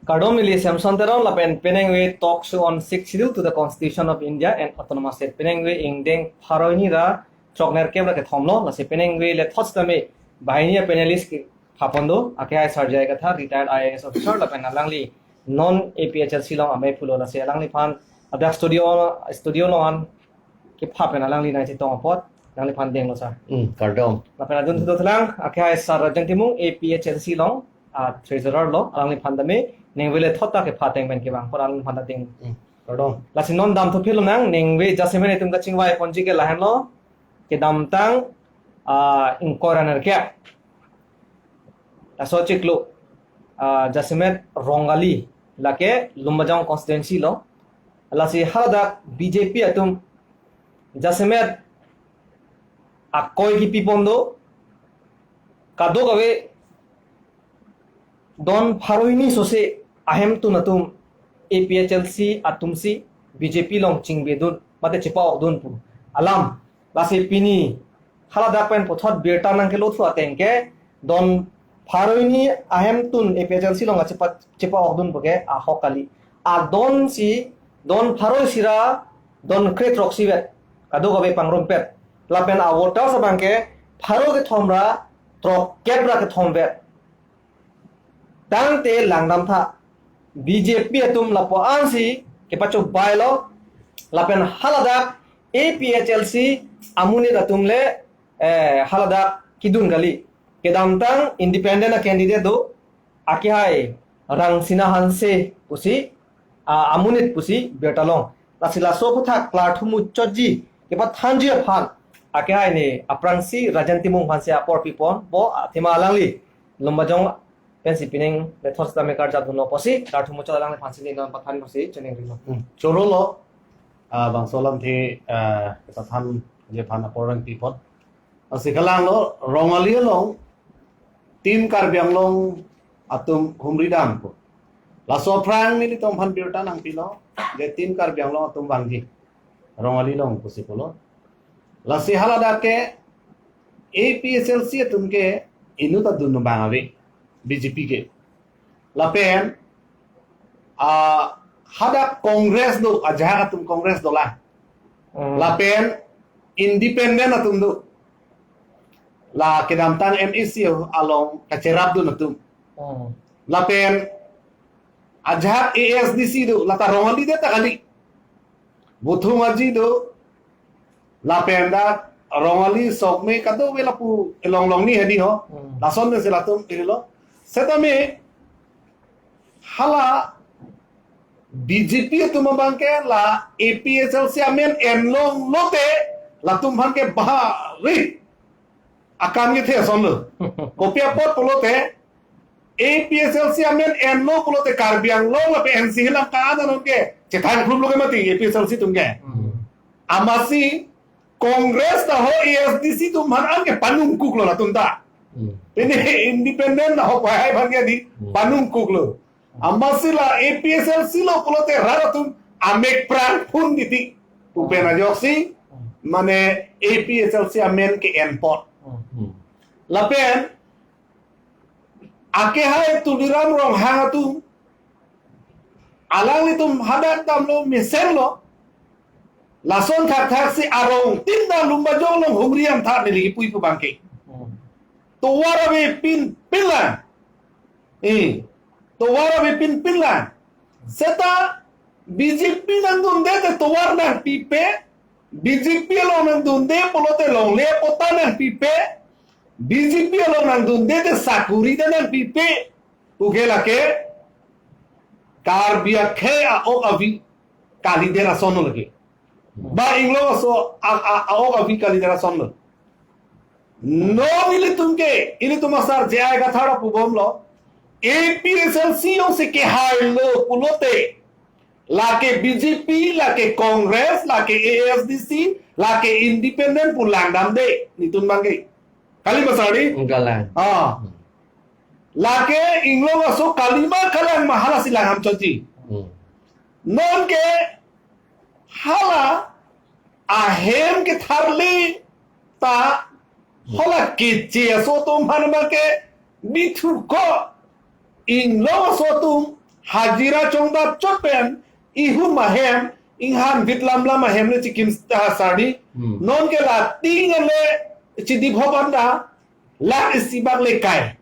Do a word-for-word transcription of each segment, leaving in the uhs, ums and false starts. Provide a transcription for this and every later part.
Kardom, neli Samson Teron lapen penang ave talk show on Sixth Schedule to the Constitution of India and Autonomous State. Penang ave ingdeng pharo hini ra throknerkep ra kethom lo, lasi penang ave le thot sitame banghini a-panelist kepha pon do, akehai Sir J I Kathar, retired I A S officer, lapen alangli non A P H L C along amei pulo, lasi alangliphan adak studio, studio along an kepha pen alangli nangchetong apot, alangliphan denglo sir. Hmm, kardom. Lapen adun thudo thelang, akehai Sir Rajan Timung, A P H L C along, ah, treasurer lo, alangliphan tame, ningve le thot ta kepha ateng pen kevang apot alangliphan ta deng. Hmm, kardom. Lasi non damthu philonang, ningve jasemet itum kachingvai ponji ke lahenlo, kedamtang, ah, ingkoi ra nerkep. Laso chiklo, ah, jasemet Rongali, lake Lumbajong constituency lo. Lasi haladak B J P atum jasemet akoi kipi pon do, kadokave don pharo hini sose ahemtun atum A P H L C atumsi B J P along chingvedun mate chepa-okdun pu alam. Lasi pini haladak pen puthot birta nangkelothu ateng ke don pharo hini ahemtun A P H L C along kachepa, chepa-okdun pu ke ahok kali. Adon si don pharo isi ra don kre throksi vet, kadokave pangrumpet. Lapen a-voters abang ke pharo kethom ra throkkep ra kethom vet. Tangte langdam tha, B J P atum lapu-an si kepachobei lo, lapen haladak A P H L C amonit atum le, eh, haladak kidun kali. Kedamtang independent a-candidate do, akehai Rangsina Hanse pusi, ah, amonit pusi birta long. Lasi laso aphuthak klarthu muchotji kepathanji aphan, akehai ne aphrangsi Rajan Timung aphansi apor pipon, bo athema alangli Lumbajong pensi pining le thot sitame karjapdunlo pusi, klarthu muchot alangliphansi ne non pathan pusi choningrilo. Hmm. Choro lo, ah, bangso alamthe, ah, kepathanji aphan apor nangpipon. Lasi kalanglo, Rongali along, Team Karbi Anglong atum humri dam pu. Laso aphrang nelitum aphan birta nangpilo, je Team Karbi Anglong atum vangji Rongali along pusi pulo. Lasi haladak ke A P H L C atum ke inut adun abang ave, B J P ke. Lapen, ah, hadak Congress do, ajahak atum Congress dolang. Hmm. Lapen independent atum do. La kedamtang M A C along kacherapdun atum. Hmm. Lapen ajahak A S D C do, lata Rongali det ta kali. Buthung Aji do, lapen dak Rongali, Sokme, kadokave lapu along along ni hedi ho. Hmm. Lason de si latum irilo. Setame hala B J P atum abang ke la A P H L C amen enlong lote latum aphan ke bahari akam kethe ason lo. Kopi apot pulote A P H L C amen enlo pulote Karbi Anglong lapen N C Hills alam ka-an anon ke chethang phlup lo ke mati A P H L C atum ke. Hmm. Amatsi Congress ta ho A S D C atum aphan an ke panungkuk lo latum ta. Hmm. Pini independent ta ho pahai aphan ke di Hmm. panungkuk lo. Amatsi la A P H L C lo pulote rat atum amek prang phun titi. Upen ajoksi, mane A P H L C amen ke-en apot. Hmm. Lapen, akehai Tuliram Ronghang atum, alanglitum hadak damlo mesen lo, lason thakthaksi arong tin ta Lumbajong along humri dam tha neli kipu pu abang ke. Hmm. Tovar ave pinpin lang. Eh, tovar ave pinpin lang. Seta B J P nangdunde te tovar nangpipe, B J P along nangdunde pulote longle patta nangpipe, B J P along nangdunde te sakuri ta nangpipe. Puke lake Karbi akhei a-ok avi kalidet ason lo lake. Ba Inglong aso a, a, a-ok avi kalidet ason lo. Non ilitum ke, ilitum asar J I Kathar apubom lo. A P H L C jongsi kehai lo pulote, lake B J P, lake Congress, lake A S D C, lake independent pu langdamde, nelitum abang ke. Kali ma sari? Kalang. Ah. Lake Inglong aso kali ma kalang ma hala si lang ham chotji. Hmm. Non ke hala ahem ketharli ta hala keche aso atum aphan abang ke bithu ko Inglong aso atum hajira chongdap chot pen ihum ahem, inghan vit lam lam ahem le chikim ta sardi. Hmm. Non ke la ting le chidi bhop anda lakh isi bak le kai.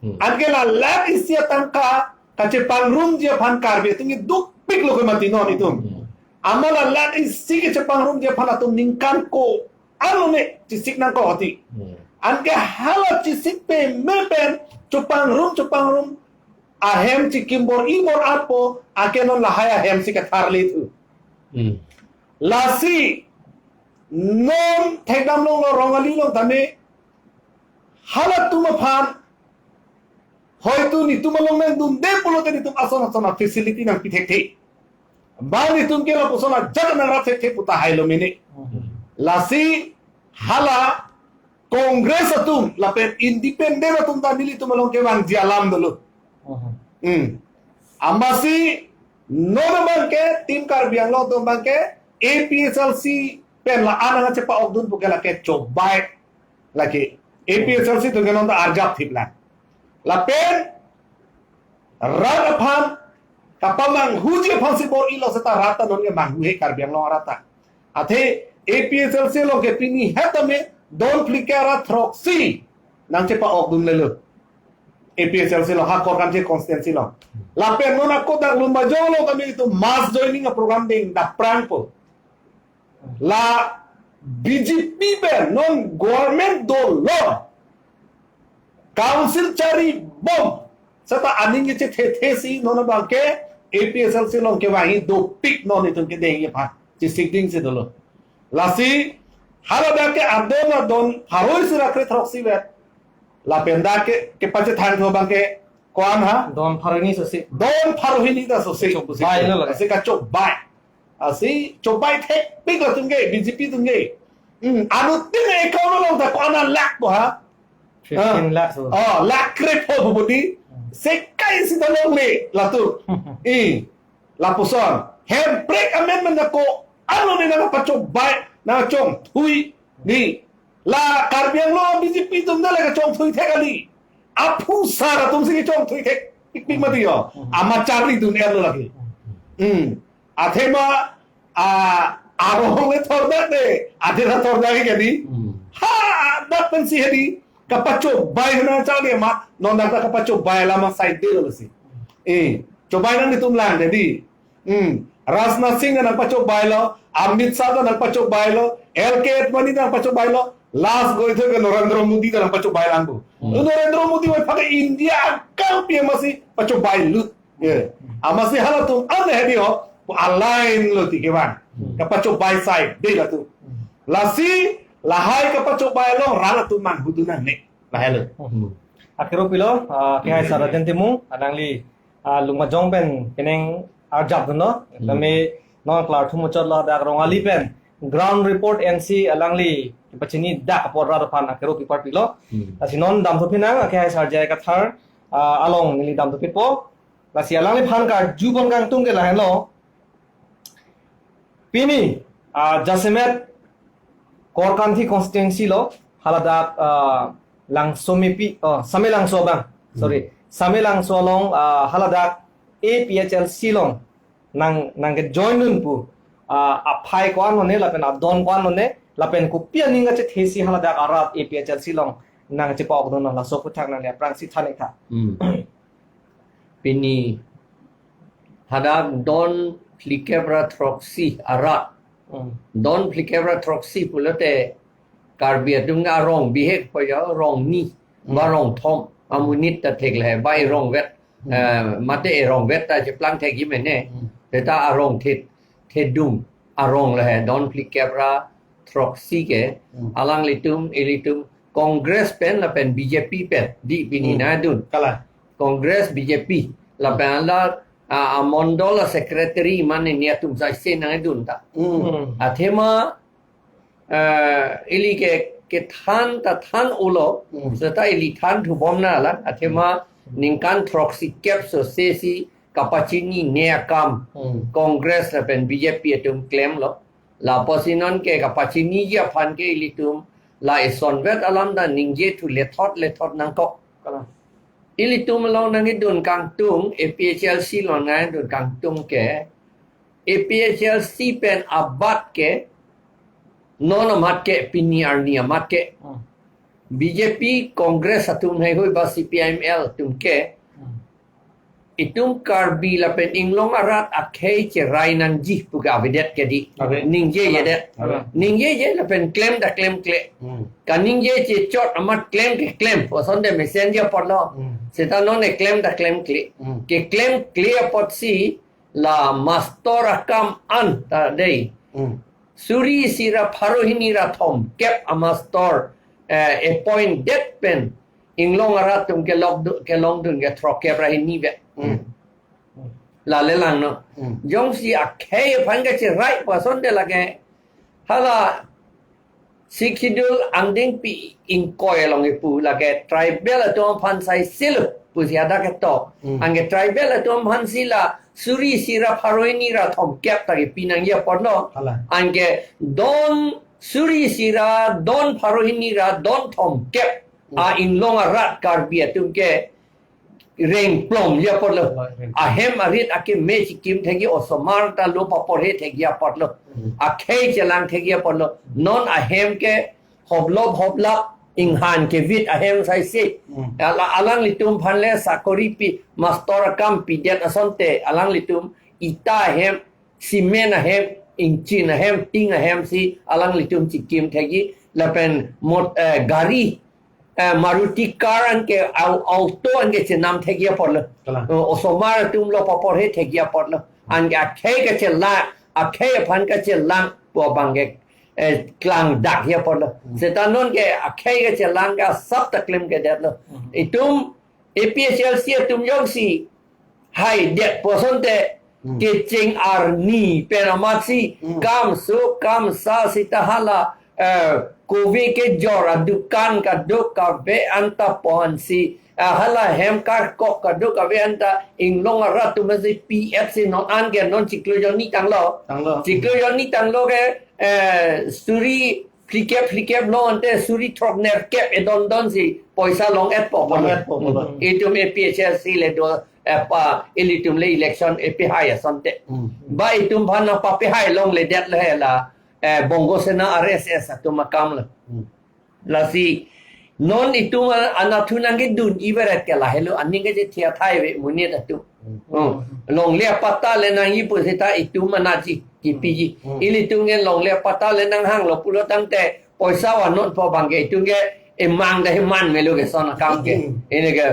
Hmm. Anke la lakh isi atangka kachepangrumji aphan Karbi atum ke dukpik lo ke mati non itum. Hmm. Amat la lakh isi kachepangrumji aphan atum ningkan ko-an lo ne chesik nangkok ati. Hmm. Anke hala chesik peme pen chepangrum chepangrum ahem chikim bor-i bor-atpo, anke non lahai ahem si katharli thu. Hmm. Lasi non thekdam longlo Rongali along tame halatum aphan hoitu netum along nangdunde pulote netum ason ason a-facility nangpi thekthe. Ba netum ke lapuson ajat nangrap thekthe pu tahai lo mene. Hmm. Lasi hala Congress atum lapen independent atum ta nelitum along kevangji alam dolo. Mhm. Hmm. Amatsi non abang ke Team Karbi Anglong atum abang ke A P H L C pen la-an nangchepa-okdun pu ke lake chobai. Lake A P H L C atum ke non ta arjap thip lang. Lapen rat aphan kapamanghuji aphan si bor-ilo seta rat ta non ke manghu he Karbi Anglong arat ta. Athe A P H L C along ke pini het tame don phlikep ra throksi nangchepa-okdun lelo. A P H L C along ha Korkanthi constituency along. Lapen non ako dak Lumbajong along tame itum mass joining a-program ding daprangpo. La B J P pen non government dolo, council chari bom seta aning kechethethe si non abang ke A P H L C along kevangji dopik non itum kedengji aphan chesik ding si dolo. Lasi hala dak ke adon adon pharo isi ra kre throksi vet. Lapen dak ke kepachethang thu abang ke ko-an ha? Don pharo hini sosi. Don pharo hini ta sosi. Chobai lo lake. Lasi kachobai. Lasi chobai thekpik latum ke, B J P atum ke. Hmm, anuttin account along ta ko-an lakh po ha? Fifteen lakhs po. Oh, lakh kre pho budi. Hmm. Sekai sita longle latum. I, lapuson. Hemprek amendment na ko-an lo ne nangpachobai, nangchongthui. Di. La Karbi Anglong B J P atum ta le kachongthui thek kali. Aphu sar atum si kachongthui thekpikpik mati ho. Hmm. Amat charlidun-etlo lake. Hmm. Athema, a, arong le thordak de, athe ta thordak ke di. Hmm. Ha, dak pensi hedi, kapachobai nangcharli amat, non dak ta kapachobai alam asai delo si. Eh, chobai nang netum lang de di. Hmm. Rajnath Singh nangpachobailo, Amit Shah nangpachobailo, L K Advani nangpachobailo, last goitho ke Narendra Modi nangpachobai lang bu. Hmm. Narendra Modi wai phate India akam P M asi pachobai lut. Ye. Amatsi halatum an hedi ho, pu align lo ti kevang. Hmm. Kapachobai sai de latum. Hmm. Lasi lahai kapachobai along rat atum manghudun nangne. Lahai lo. Hmm. Akero pilo, ah, kehai Sir Rajen Timung, alangli, ah, Lumbajong pen keneng arjapdunlo. Hmm. Tame non klar thumuchot lo dak Rongali pen ground report ensi alangli kepachini dak apor rat aphan akero pi parpiklo. Hmm. Lasi non damthu pinang, kehai Sir J I Kathar, ah, along neli damthu pipo. Lasi alangliphan karjupon kangtung ke lahenlo. Pini, ah, jasemet Korkanthi constituency lo, haladak, ah, Langsomepi, oh, Samelangso abang. Sorry. Hmm. Samelangso along, ah, haladak A P H L C along nang, nangkejoindun pu, ah, aphai ko-an lone, lapen adon ko-an lone, lapen kopi aning kachethe si haladak arat A P H L C along nangchepa-okdun, laso aputhak nangli aphrangsi than-ik tha. Hmm. Pini hadak don phlikep ra throksi arat. Hmm. Don phlikep ra throksi pulote Karbi atum arong bihek po ya, rong ni, hmm, ba rong thom, amonit ta theklong he, ba erong vet, hmm, eh, mate erong vet ta cheplang thekji mene. Hmm. Seta arong thet, thedung arong lo he, don phlikep ra throksi ke, hmm, alanglitum, ilitum, Congress pen lapen B J P pen, di pini, hmm, nangdun. Kalang. Congress, B J P, lapen ala, ah, amondol asecretary mane ni atum saise nangdun ta. Hmm. Hmm. Athema, eh, ili ke, kethan ta than-olo, hmm, seta ili thanthubom nanglang, athema, hmm, ningkan throksi kep so sesi kapachinine akam, hmm, Congress lapen B J P atum klemlo. Lapusi non ke kapachiniji aphan ke ilitum la isonvet alam ta ningjethu lethot lethot nangkok. Kalang. ilitum along nangkedun kangtung, A P H L C along nangkedun kangtung ke, A P H L C pen abat ke, non amat ke, pini arni amat ke. Hmm. B J P, Congress atum heihui ba C P I M L atum ke. Hmm. Itum Karbi lapen inglong arat akhei cherai nangji pu ke avedet ke di. Ave. Ningjejedet. Ave. Ningjeje lapen klem ta klemkle. Hmm. Kaningje chechot amat klem ke klem. Pu asonte mesenji apotlo. Hmm. Seta non ke klem ta klemkle. Hmm. Keklemkle apotsi la mastor akam an ta dei. Hmm. Suri isi ra pharo hini ra thomkep amastor, eh, appoint det pen inglong arat atum kelok du-, kelongdun ke throkkep ra hini vet. Hmm. La le lang no. Hmm. Jongsi akhei aphan kacherai pu asonte lake hala Sixth Schedule angdengpi ingkoi along kipu lake tribal atum aphan sai silo pusi hadak ketok. Hmm. Anke tribal atum aphansi la suri isi ra pharo hini ra thomkep ta kipi nangji apotlo. Hala. Anke don suri isi ra don pharo hini ra don thomkep. Hmm. A inglong arat Karbi atum ke rengplomji apotlo. Hala, rengplom. Ahem arit akeme chikim thekji osomar ta lo paporhe thekji apotlo. Hmm. Akhei chelang thekji apotlo. Non ahem ke hoplop hoplap inghan kevit ahem saisi. Hmm. Ala-, alanglitum aphan le sakori pi, mastor akam pidet asonte alanglitum ita ahem, cement ahem, ingchin ahem, tin ahem si alanglitum chikim thekji lapen mot-, eh, gari, eh, Maruti car anke au-, auto anke chenam thekji apotlo. Kalang. Eh, osomar atum lo paporhe thekji apotlo. Anke akhei kachelang, akhei aphan kachelang pu abang ke, eh, klangdakji apotlo. Hmm. Seta non ke akhei kachelang ke asap ta klemkledetlo. Hmm. Itum A P H L C atum jongsi haidet pu asonte, hmm, kecheng arni pen amatsi, hmm, kam su kam sa sita hala, eh, kove kejor adukan kadokave anta ponsi, eh, hala hem karkok kadokave anta inglong arat atum si P F C non anke non chiklo jonni tanglo. Tanglo. Chiklo jonni tanglo ke, eh, suri phlikep phlikep lo ante suri throknerkep edondon si poisa long-etpo. Long-etpo, hmm. Itum A P H L C le do, eh, pa, ilitum le election epihai asonte. Hmm. Ba itum aphan nangpapihai longledetlo he la, eh, Bongo Sena R S S atum akamlo. Hmm. Lasi non itum a-, anatthu nangkedun iveret ke lahelo aning ke je thia thai ve monit atum. Hmm. Hmm. Longle apatta le nangji pu seta itum anaji kipiji. Hmm. Ilitum ke longle apatta le nanghanglo pulo tangte poisa vannon pu abang ke itum ke emang ta heman melo ke son akam ke. Hmm. Ini ke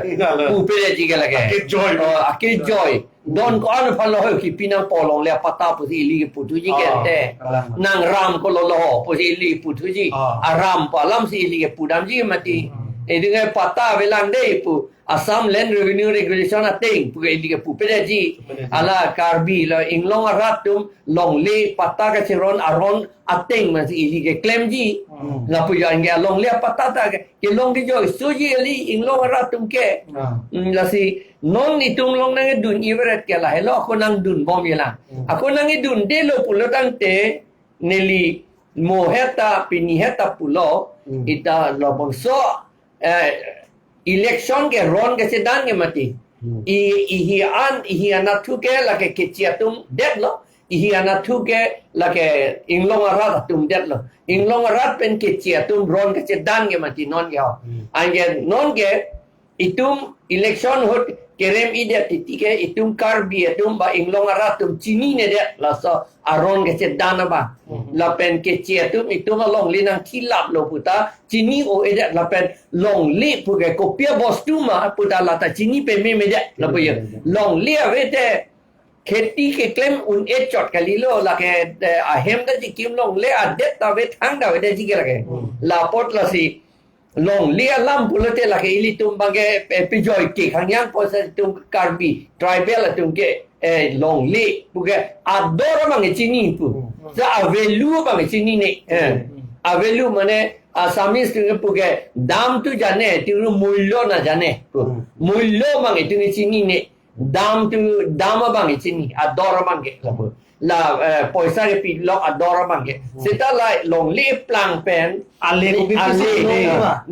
pu pele ji ke lake. Akejoi. Oh, akejoi. Don ko-an aphan lo ho kipi nangpo longle apatta pusi ili keputhuji ke ante. Ah, kalang. Nang ram ko lo lo ho pusi ili keputhuji. Ah. Aram pu alam si ili kepudamji mati. Hmm. Itum ke patta avelang dei pu Assam Land Revenue Regulation ateng pu ke ili kepu pedeji. Pedeji. Hala Karbi lo inglong arat atum longle patta kacheron aron ateng masi ili keklemji. Hmm. Lapu jo anke longle apatta ta ke kelong kejoi soji ili inglong arat atum ke. Ah. Hmm, lasi non itum along nangkedun iveret ke lahelo ako nangdunbomji lang. Hmm. Ako nangkedundelo pulo tangte neli mo heta pini heta pulo, hmm, ita labangso, eh, election ke ron kachedan ke mati. Hmm. I, ihi an, ihi anatthu ke lake keche atum detlo, ihi anatthu ke lake inglong arat atum detlo. Inglong arat pen keche atum ron kachedan ke mati non ke ho. Hmm. Anke non ke itum election ahut kerem-idet titi ke itum Karbi atum ba inglong arat atum chininedet laso aron kachedan abang. Hmm. Lapen keche atum itum alongle nangthilaplo puta chini-o-edet lapen longle pu ke kopi abostu ma puta lata chini pememedet lapu ye. Hmm. Longle ave te kheti keklem un-e chot kalilo lake, eh, ahem ta chikim longle adet ta ave thang ta ave de ji ke lake. Hmm. Lapot lasi longle alam pulote lake ilitum abang ke, eh, pejoi ke khangyang poisa itum Karbi tribal atum ke, eh, longle pu ke ador abang ke chini pu. Hmm. Sa a-value abang ke chinine. Eh. Hmm. A-value mane Assamese atum ke pu ke dam tu jane, tu mulyo na jane pu. Hmm. Mulyo abang itum ke chinine. Dam tu, dam abang ke chini, ador abang ke lapu. La eh, poisa kepilok ador abang ke. Seta la longle plang pen Ale ko ni- bisi ale si ne.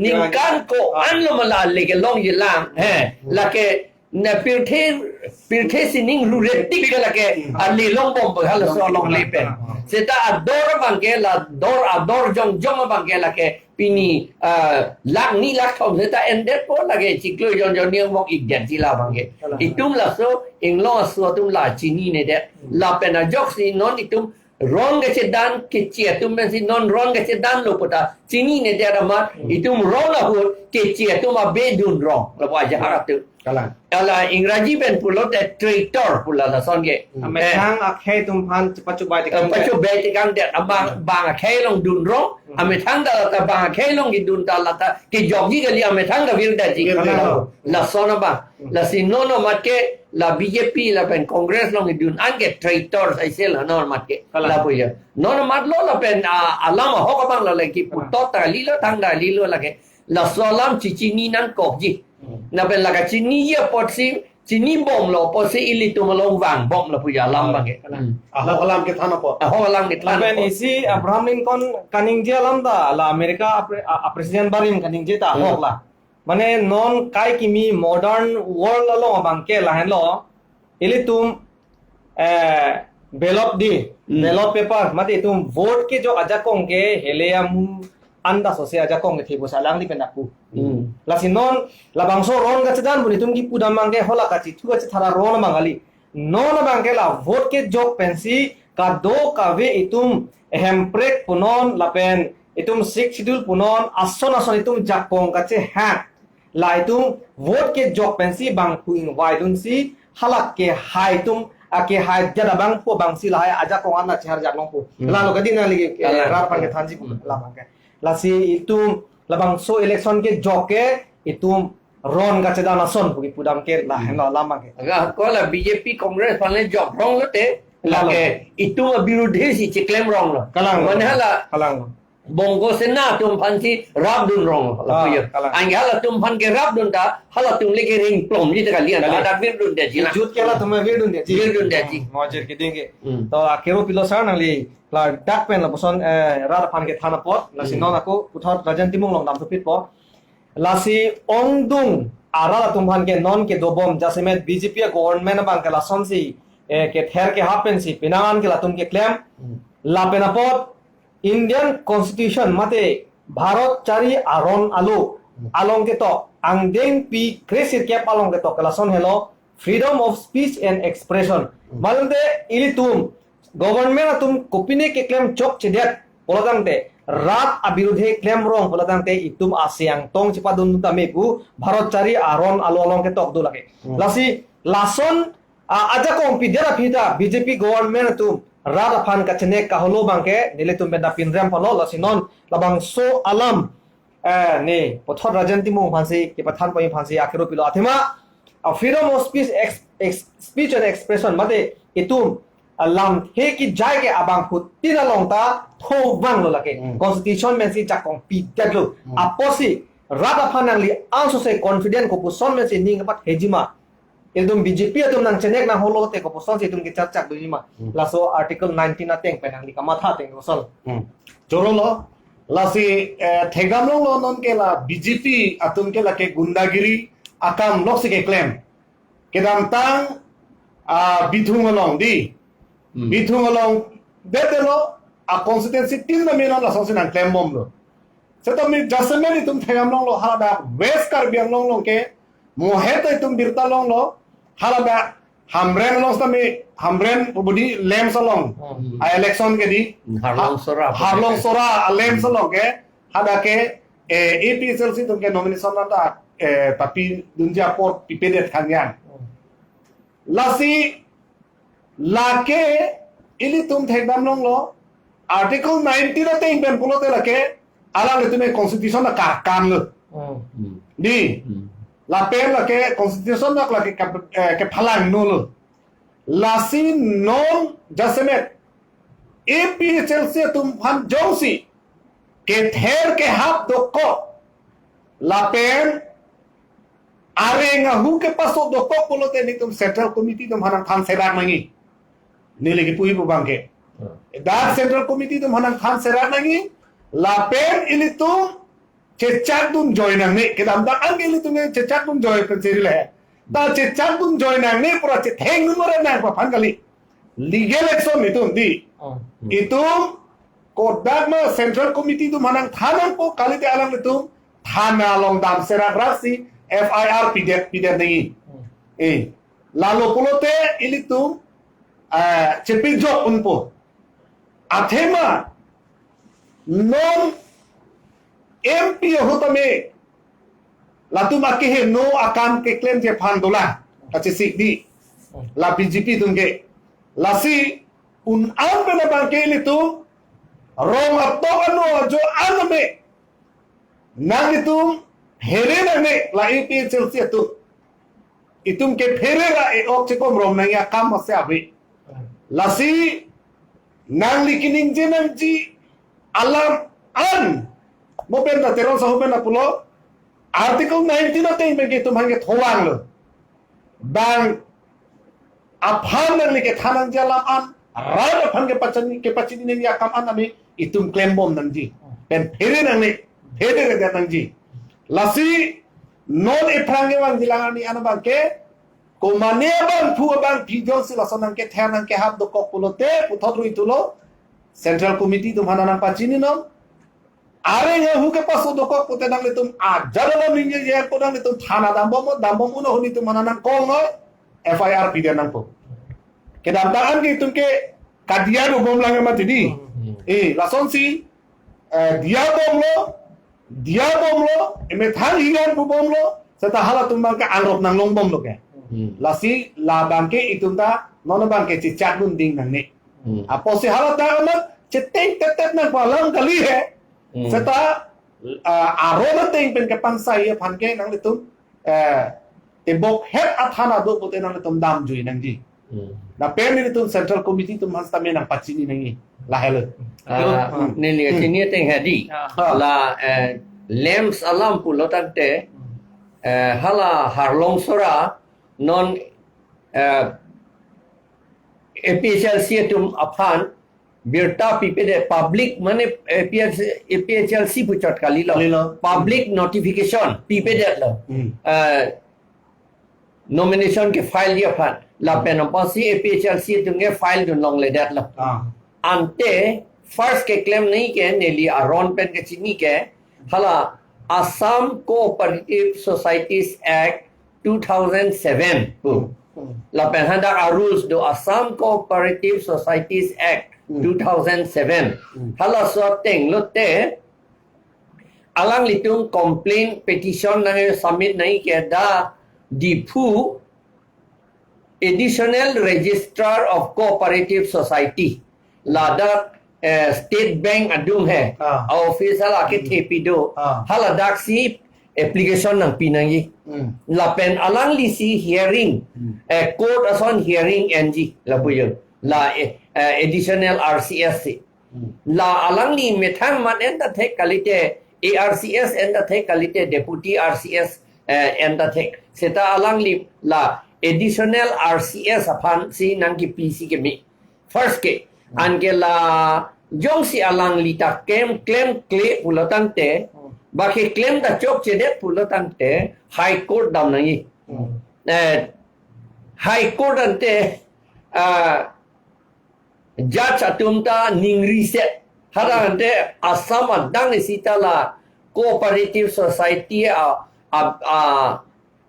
Ningkan ko-an lo ma la ale kelongji lang. He. Lake na pirthe pirthe sining rure tik ke lake ale longbom ba halaso longle pen. Seta ador abang ke la dor ador jongjong abang ke lake pini ah, lakh ni lakh thom seta endet po lake chiklo jongjong ni mok ikdet ji la abang ke. Itum laso inglong aso atum la chininedet. Lapen ajoksi non itum ron kachedan keche atum pensi non ron kachedan lo puta chininedet amat itum ron ahut keche atum abe dun rong lapu ajahak atum. Kalang. Ala Ingraji pen pulote traitor pu la lason ke. Amethang akhei atum aphan chepachubai Eh, tekang. Pacho beti kang det abang bang akhei along dun rong. Amethang ta lata bang akhei along kedun ta lata kejokji kali amethang ta virdet ji. Virdet. Lason abang. Lasi non amat ke la B J P lapen Congress along kedun an ke traitor saisel non amat ke. Kalang. Lapu ya. Non amat lo lapen ah, alam ahok abang la lagi putot ta lilo thang ta lilo lake. Laso alam chichini nangkokji. Lapen lake chiniji apotsi chinibom lo apotsi ilitum along vangbom lapu ya alam abang ke. Ahok alam kethan apot. Ahok alam kethan apot. Lapen isi Abraham Lincoln kaningje alam ta la America a pre- a- a president barim kaningje ta ahok la. Mane non kai kimi modern world along abang ke lahenlo. Ilitum eh, ballot di, ballot paper, mate itum vote kejok ajakong ke hele amu anda sose ajakong ke thibu salang di pen aku. Lasi non labangso ron kachedan pu itum kipudam abang ke hala kachethu kachethara ron abang kali. Non abang ke la vote kejok pensi kadokave itum Hemprek punon lapen itum Sixth Schedule punon ason ason itum jakong kachehang. La itum vote kejok pensi bang pu ingvai dunsi halake hai atum ake hai jada bang pu bangsi lahai ajakong an chehar jak longpo. Lalo kadi nangli eh, rat aphan kethanji pu la abang ke. Lasi itum labangso election kejok ke itum ron kachedan ason pu kipudam ke lahenlo alam abang ke. Aga ko la B J P Congress aphan le jok rong lote. Lalo. Lake itum abirudhe si cheklem rong lo. Kalang. Mane hala Kalang. Bongo Sena atum aphan si rapdun rong lo. Ah, lapu ya. Kalang. Anke halatum aphan kerapdun ta halatum le keringplomji ta kalian. Kalang. Ada virdundetji la. Jut ke latum virdundetji. Virdundetji. Mojir keding ke. To akero pilo sar nangli ladak pen lapuson eh, rat aphan kethan apot. Lasi non ako puthot Rajen Timung along damthu pitpo. Lasi ongdung arat atum aphan ke non kedobom jasemet B J P government abang ke lasonsi eh, kether kehap pensi penang an ke latum keklem. Lapen apot Indian Constitution mate Bharat chari aron alo along ketok angdengpi kre sirkep along ketok ke lason helo freedom of speech and expression. Malde ilitum government atum kopine keklem chokchedet pulo tangte rat abirudhe klem rong pulo tangte itum asiang tong chepadun tame pu Bharat chari aron alo along ketok do lake. Lasi lason ah, ajakong pidet aphi ta B J P government atum rat aphan kachenek kaholo abang ke nelitum pen dapin rem palo lasi non labangso alam eh, ni puthot Rajen Timung aphansi kepathan pami aphansi akero pilo athema ah, freedom of speech ex, ex, speech and expression mate itum alam he kejai ke abang phutin along ta tho vanglo lake. Constitution pensi jakong pidet lo. Apotsi rat aphan nangli ansose confident kopuson pensi ning kapathejima. Itum B J P atum nangchenek nangholo te kopuson si itum kecharchak dojima. Laso Article nineteen ateng pen nangli kamatha ateng kosol. Choro lo. Lasi eh, thekdam longlo non ke la B J P atum ke lake gundagiri akam loksi keklem. Kedamtang ah, Bithung along di. Bithung along detelo a constituency tin na menon lasonsi nangklembomlo. Seta mi jasemet itum thekdam longlo haladak West Karbi Anglong along ke mohet itum birta longlo haladak Hamren along seta mi Hamren budi Lems along a election ke di Harlong Sora. Harlong Sora a Lems along ke hadak ke eh, A P H L C atum ke nomination anta eh, tapi dunji apor pipedet khangyan. Lasi lake ilitum thekdam longlo Article nineteen ateng pen pulote lake alanglitum constitution na karkan lo. Di lapen lake constitution na lake kap- eh, kephalang no lo. Lasi non jasemet A P H L C atum aphan jongsi kether kehap dokok lapen areng ahu kepaso dokok pulote nitum central committee atum aphan nangthan serak nangji. Neli kipuji pu abangke. Hmm. Dak Central Committee atum aphan nangthan serak nangji, lapen ilitum chechak dunjoi nangne, kedamtang an ke ilitum ke chechak dunjoi pen seri le. Ta chechak dunjoi nangne pura chetheng dun mara nang aphan kali. Legal action itum dei. Hmm. Itum kodak ma Central Committee atum aphan nangthan nangpo kalite alanglitum thana along dam serak raksi F I R pidet pidet nangji. Hmm. Eh, lalo pulote ilitum, eh, chepejok unpo. Athema non M P ahut tame latum akeheno akam keklemji aphan dolang kachesik dei. La B J P atum ke. Lasi un-an pen abangke ilitum rong atok ano ajo an tame nanglitum phere nangne la A P H L C atum. Itum ke phere ra e-ok chekom rom nangji akam masi ave. Lasi nangli keningje nangji alam an. Mo pen ta Teron sahu pen ta pulo. Article nineteen ateng pen ke itum aphan ke thovang lo. Bang aphan nangli kethan nangji alam an, rat aphan kepachini, kepachini nangji akam an tame itum klembom nangji. Pen phere nangne, phere redet nangji. Lasi non ephrang kevangji lang arni an abangke, komane abangphu abangphi jongsi lason nangkether nangkehap dokok pulote, puthot rui thulo, Central Committee atum aphan nangpachininon, areng ahu kepaso dokok pute nanglitum ajat alam ningjeje ako nanglitum thana dambom, dambom uno huni atum aphan nangkong noi, F I R pidet nangpo. Kedamtang an ke itum ke kadiya dobom lang mati dei. Hmm. Eh, lasonsi, eh, diya bomlo, diya bomlo, emethang hiyan pu bomlo, seta halatum abangke angrop nanglong bomlo ke. Hmm. Lasi la abangke itum ta, non abangke chechak dun ding nangne. Hmm. Apotsi hala ta amat cheteng tetet nangpo alam kali he. Hmm. Seta, ah, aron ateng pen kepansai aphan ke nanglitum, eh, tebok het athana do pute nanglitum damjui nangji. Hmm. Lapen nelitum Central Committee atum aphan sitame nangpachini nangji. Lahelo. Ah, hmm, neli, hmm, chini ateng hedi. Ah. La, eh, LAMPS alam pulo tangte, eh, hala Harlong Sora non, eh, A P H L C atum aphan birta pipedet, public mane A P H L C, A P H L C puchot kalilo. Kalilo. Public notification pipedetlo. Hmm. Eh, nomination kefile ji aphan. Lapen apotsi A P H L C atum ke file dun longledetlo. Ah. Ante first keklem nangji ke neli aron pen kechini ke hala Assam Cooperative Societies Act two thousand seven pu. Hmm. Lapen hadak a-rules do Assam Cooperative Societies Act, hmm, two thousand seven. Hmm. Halaso ateng lote alanglitum complaint petition nang submit nangji ke dak Diphu Additional Registrar of Cooperative Society, ladak, eh, State Bank adung he, ah, a-office hala ke, hmm, thepi do. Ah. Haladak si application nangpi nangji. Hmm. Lapen alanglisi hearing, hmm, eh, court ason hearing enji lapu jo. La, eh, eh, additional R C S si. Hmm. La alangli methang amat enta thek kalite, A R C S enta thek kalite, Deputy R C S, eh, enta thek. Seta alangli la additional R C S aphan si nangkipi si keme. First ke, hmm, anke la jongsi alangli ta klem, klemkle pulo tangte, hmm, ba keklem ta chokchedet pulo tangte, High Court dam nangji. Hmm. Eh, High Court ante, ah, judge atum ta ningri set. Hadak ante Assam adang isi ta la cooperative society a, a, a,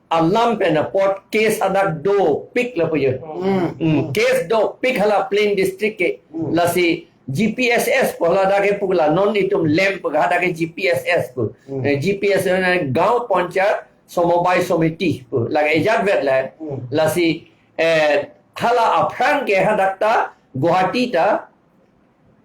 alam pen apot case hadak dopik lapu jo. Hmm. Hmm, case dopik hala plain district ke. Hmm. Lasi G P S S pu hala dak ke pu la non itum LAMP pu hadak ke G P S S pu. Hmm. Eh, G P S S na Gaon Panchayat Samobai Samiti pu. Lake ejat vet la. Hmm. Lasi, eh, hala aphrang ke hadak ta Guwahati ta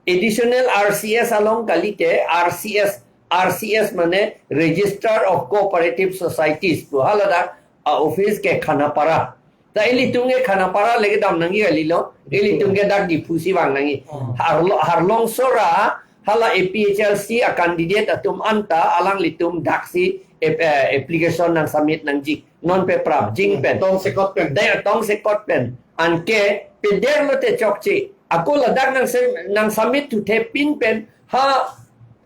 additional R C S along kalite, R C S, R C S mane Registrar of Cooperative Societies pu haladak a-office ke Khanapara. Ta ilitum ke Khanapara le kedam nangji kalilo, ilitum ke dak Diphu si vang nangji. Hmm. Harlo-, Harlong Sora, hala A P H L C a candidate atum anta alanglitum daksi ap-, eh, application nang submit nangji. Non pe prap jing pen. Tong sekot pen. Dai tong sekot pen. Anke peder lote chokche. Ako ladak nang sem-, nang submit thuthe pin pen ha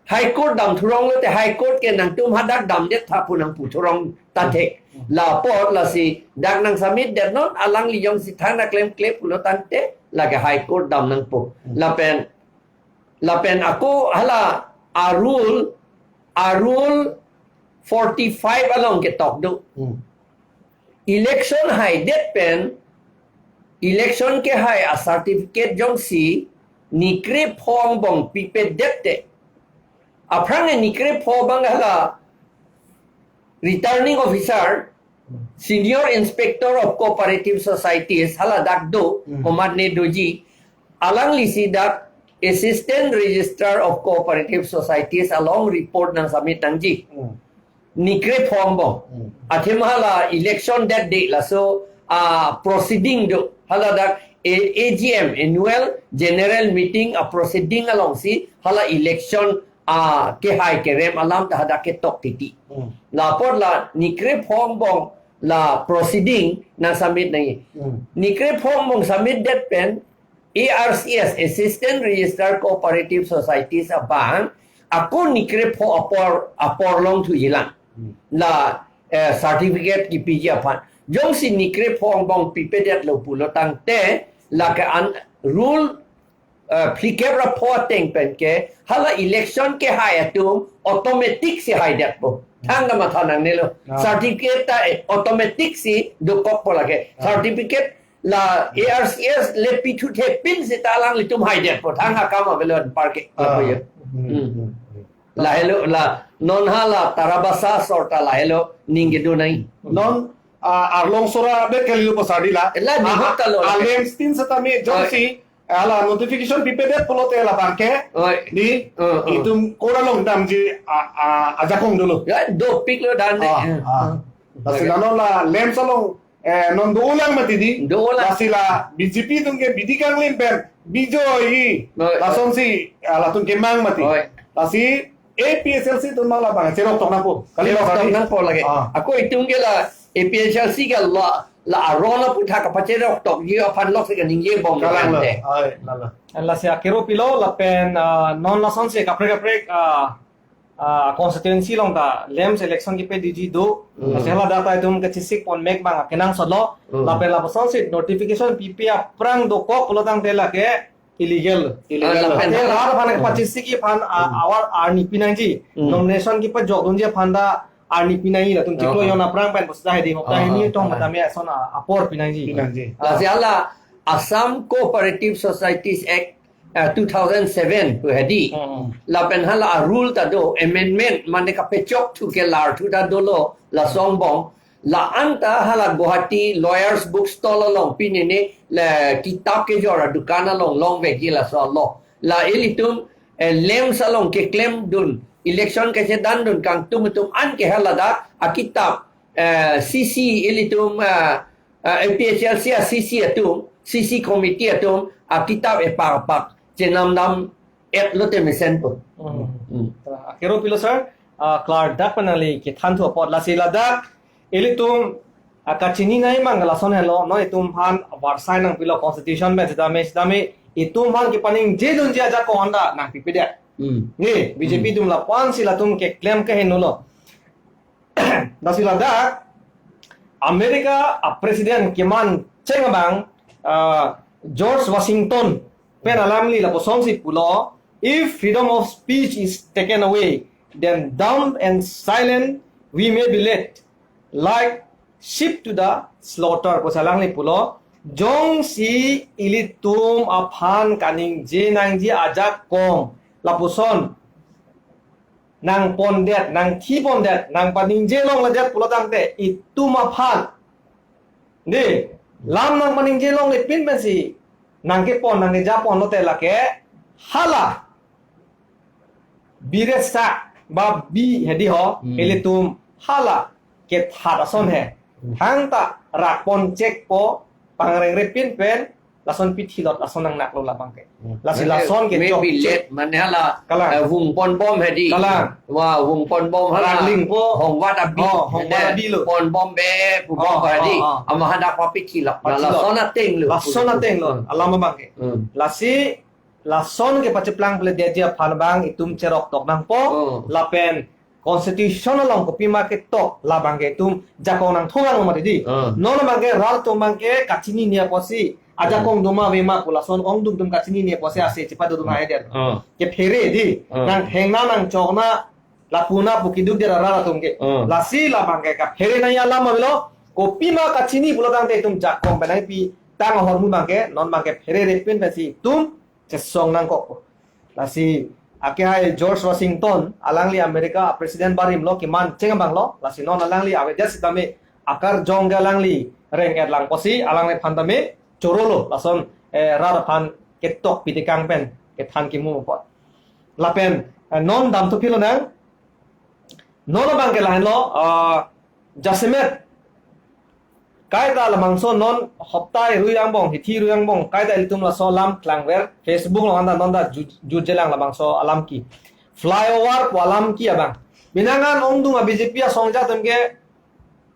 High Court dam thurong lote High Court ke nangtum hadak damdet tha pu nangpu thurong ta thek. La apot lasi dak nang submit det non alangli jongsi thana klemkle pulo tangte lake High Court dam nangpo. Lapen lapen ako hala a rule, a rule forty-five along ketok do. Hmm. Election haidet pen, election kehai a certificate jongsi nikre pho angbong pipedet te, aphrang e nikre pho abang hala returning officer, Senior Inspector of Cooperative Societies, hala dak do, Hmm. komatne doji, alanglisi dak Assistant Registrar of Cooperative Societies along report nang submit nangji. Hmm. Nikre pho angbong. Hmm. Athema hala election det de laso, ah, proceeding do. Hala dak A-, A G M, Annual General Meeting a proceeding alongsi hala election, ah, kehai kerem alam ta hadak ketok titi. Hmm. La apot la nikre pho angbong la proceeding nang submit nangji. Hmm. Nikre pho angbong submit det pen A R C S, Assistant Registrar Cooperative Societies abang ako nikre pho apor, apor long thujilang. Hmm. La, eh, certificate kipiji aphan. Jongsi nikre pho angbong pipedetlo pulo tangte lake an rule, eh, phlikep ra pho ateng pen ke hala election kehai atum automatic si haidetpo. Thang kamatha nangnelo. Ah. Certificate ta, eh, automatic si dokokpo lake. Ah. Certificate la A R C S le pi thuthe pin seta alanglitum haidetpo. Thang akam avelo anparke. Ah. Lapu ye. Hmm. Hmm. Lahelo la non hala Tarabasa sorta lahelo ning kedo nai. Non, ah, arlong sora be kali lo pasar di la. La, di Ah, hota lo. Alem stin setame jongsi, hala notification pipedet pulote labang ke. Oi. Di, Oh, oh. itum kora long damji, ah, ah, ajakong dolo. Ya, dopik lo dan de. Ah, ah. Lasi la non la lems along, eh, non do-olang mati di. Do-olang. Lasi la B J P atum ke bidi kanglim pen bijoy. Oi, oi. Lasonsi, ah, latum kemang mati. Oi. Lasi A P H L C atum mang labang cherok tok nangpo. Kali Cherok tok nangpo lagi. Ah. Ako itum ke la A P H L C ke la, la aron aputhak kapacherok tokji aphan lok si kaningje bom Kalang lo. Ante. Ai, lala. Lasi akero pilo lapen, ah, non lasonsi kaprek kaprek, ah, ah, constituency along ta lems election kipedetji do. Hmm. Lasi hala data itum kachesik pon mek abang kenangsot lo. Hmm. Lapen lapusonsi notification pipe aphrang dokok pulo tangte lake illegal. Illegal. Ah, lapen Ate lahat aphan kepachesik aphan, ah, Hmm. awar arni pinangji. Hmm. Nomination kepajok dunji aphan ta arni pinangji latum chiklo Oh. jon aphrang pen bosta hedi hopta Oh, hini oh, tong oh. matame ason, ah, apor pinangji. Pinangji. Ah. Lasi hala Assam Cooperative Societies Act, ah, two thousand seven pu hedi. Hmm. Lapen hala a rule ta do amendment mane kapechok thu kelar thu ta dolo laso angbong. La anta hala Guwahati Lawyers Book Stall along pinene la kitab kejor adukan along longvekji laso lo. La ilitum, eh, lems along keklem dun, election kechedan dun kangtum atum an ke hala dak akitab, eh, C C ilitum, eh, eh, A P H L C a C C atum, C C committee atum akitab epak epak chenam dam et lote mesenpo. Hmm. Hmm. Akero pilo sir, ah, klardak pen nangli kethan thu apot lasi ladak ilitum, ah, kachini nai mang lason helo, non itum aphan varsai nangpilo constitution pen setame setame itum aphan kepaningje dunji ajakong anta nangpipedet. Hmm. Ni B J P Hmm. atum lapu-ansi latum keklem keheno lo. Lasi ladak America a president keman cheng abang, ah, George Washington pen alamli lapusonsi pulo, "If freedom of speech is taken away, then dumb and silent we may be led like sheep to the slaughter," pusi alangli pulo. Jongsi ilitum aphan kaningje nangji ajakong lapuson nangpondet, nangthipondet, nangpaningje longledet pulo tangte itum aphan, di, lam nangpaningje longle pin pensi nangkepon nangkejapon lote lake hala biresa ba bi hedi ho, Hmm. ilitum hala kethat ason he. Hmm. Thangta rakpon chekpo pangrengre pin pen lason pi thilot lason nangnak lo labang ke. Hmm. Lasi mane lason ke me chok bilet chek. Mane hala, kalang. Eh, vung pon bom hedi. Kalang. Wa vung pon bom hala. Rangling po. Hongvat abi. Oh, hongvat abi lo. Pon bom be, pu bom hedi. Oh, oh, oh. Ama hadak papi thilot. Pathilot. Lason ateng lo. Lason ateng lo. Hmm. Alam abang ke. Hmm. Lasi lason kepacheplang pule dia dia aphan abang itum cherok tok nangpo. Oh. Lapen constitution along kopima ketok labang ke itum jakong nangthu lang mati di. Ah. Non abang ke rat atum abang ke kachinine apotsi, ajakong doma vema pu lason ongdung atum kachinine apotsi ase chepadodun hai der. Ah. Kephere di. Ah. Nang hengna nang chokna lapu na pu keduk der rat atum ke. Ah. Lasi labang ke kaphere nangji alam avelo, kopima kachini pulo tangte itum jakong pen nangpi tang ahormu abang ke, non abang ke pherere pin pensi itum chesong nangkok. Lasi akehai George Washington, alangli America a President barim lo, keman cheng abang lo, lasi non alangli avedet sitame akarjong ke alangli reng-et lang apotsi, alangliphan tame choro lo, lason, eh, rat aphan ketok pitekang pen kethan kimu apot. Lapen, eh, non damthu philo nang, non abang ke lahenlo, ah, jasemet kaita labangso non hoptai rui angbong, hithi rui angbong, kaita ilitum laso alam klangver, Facebook along anta non ta ju-, jutjelang labangso alam ke. Flyover pu alam ke abang. Pinangan ongdung a B J P asong atum ke,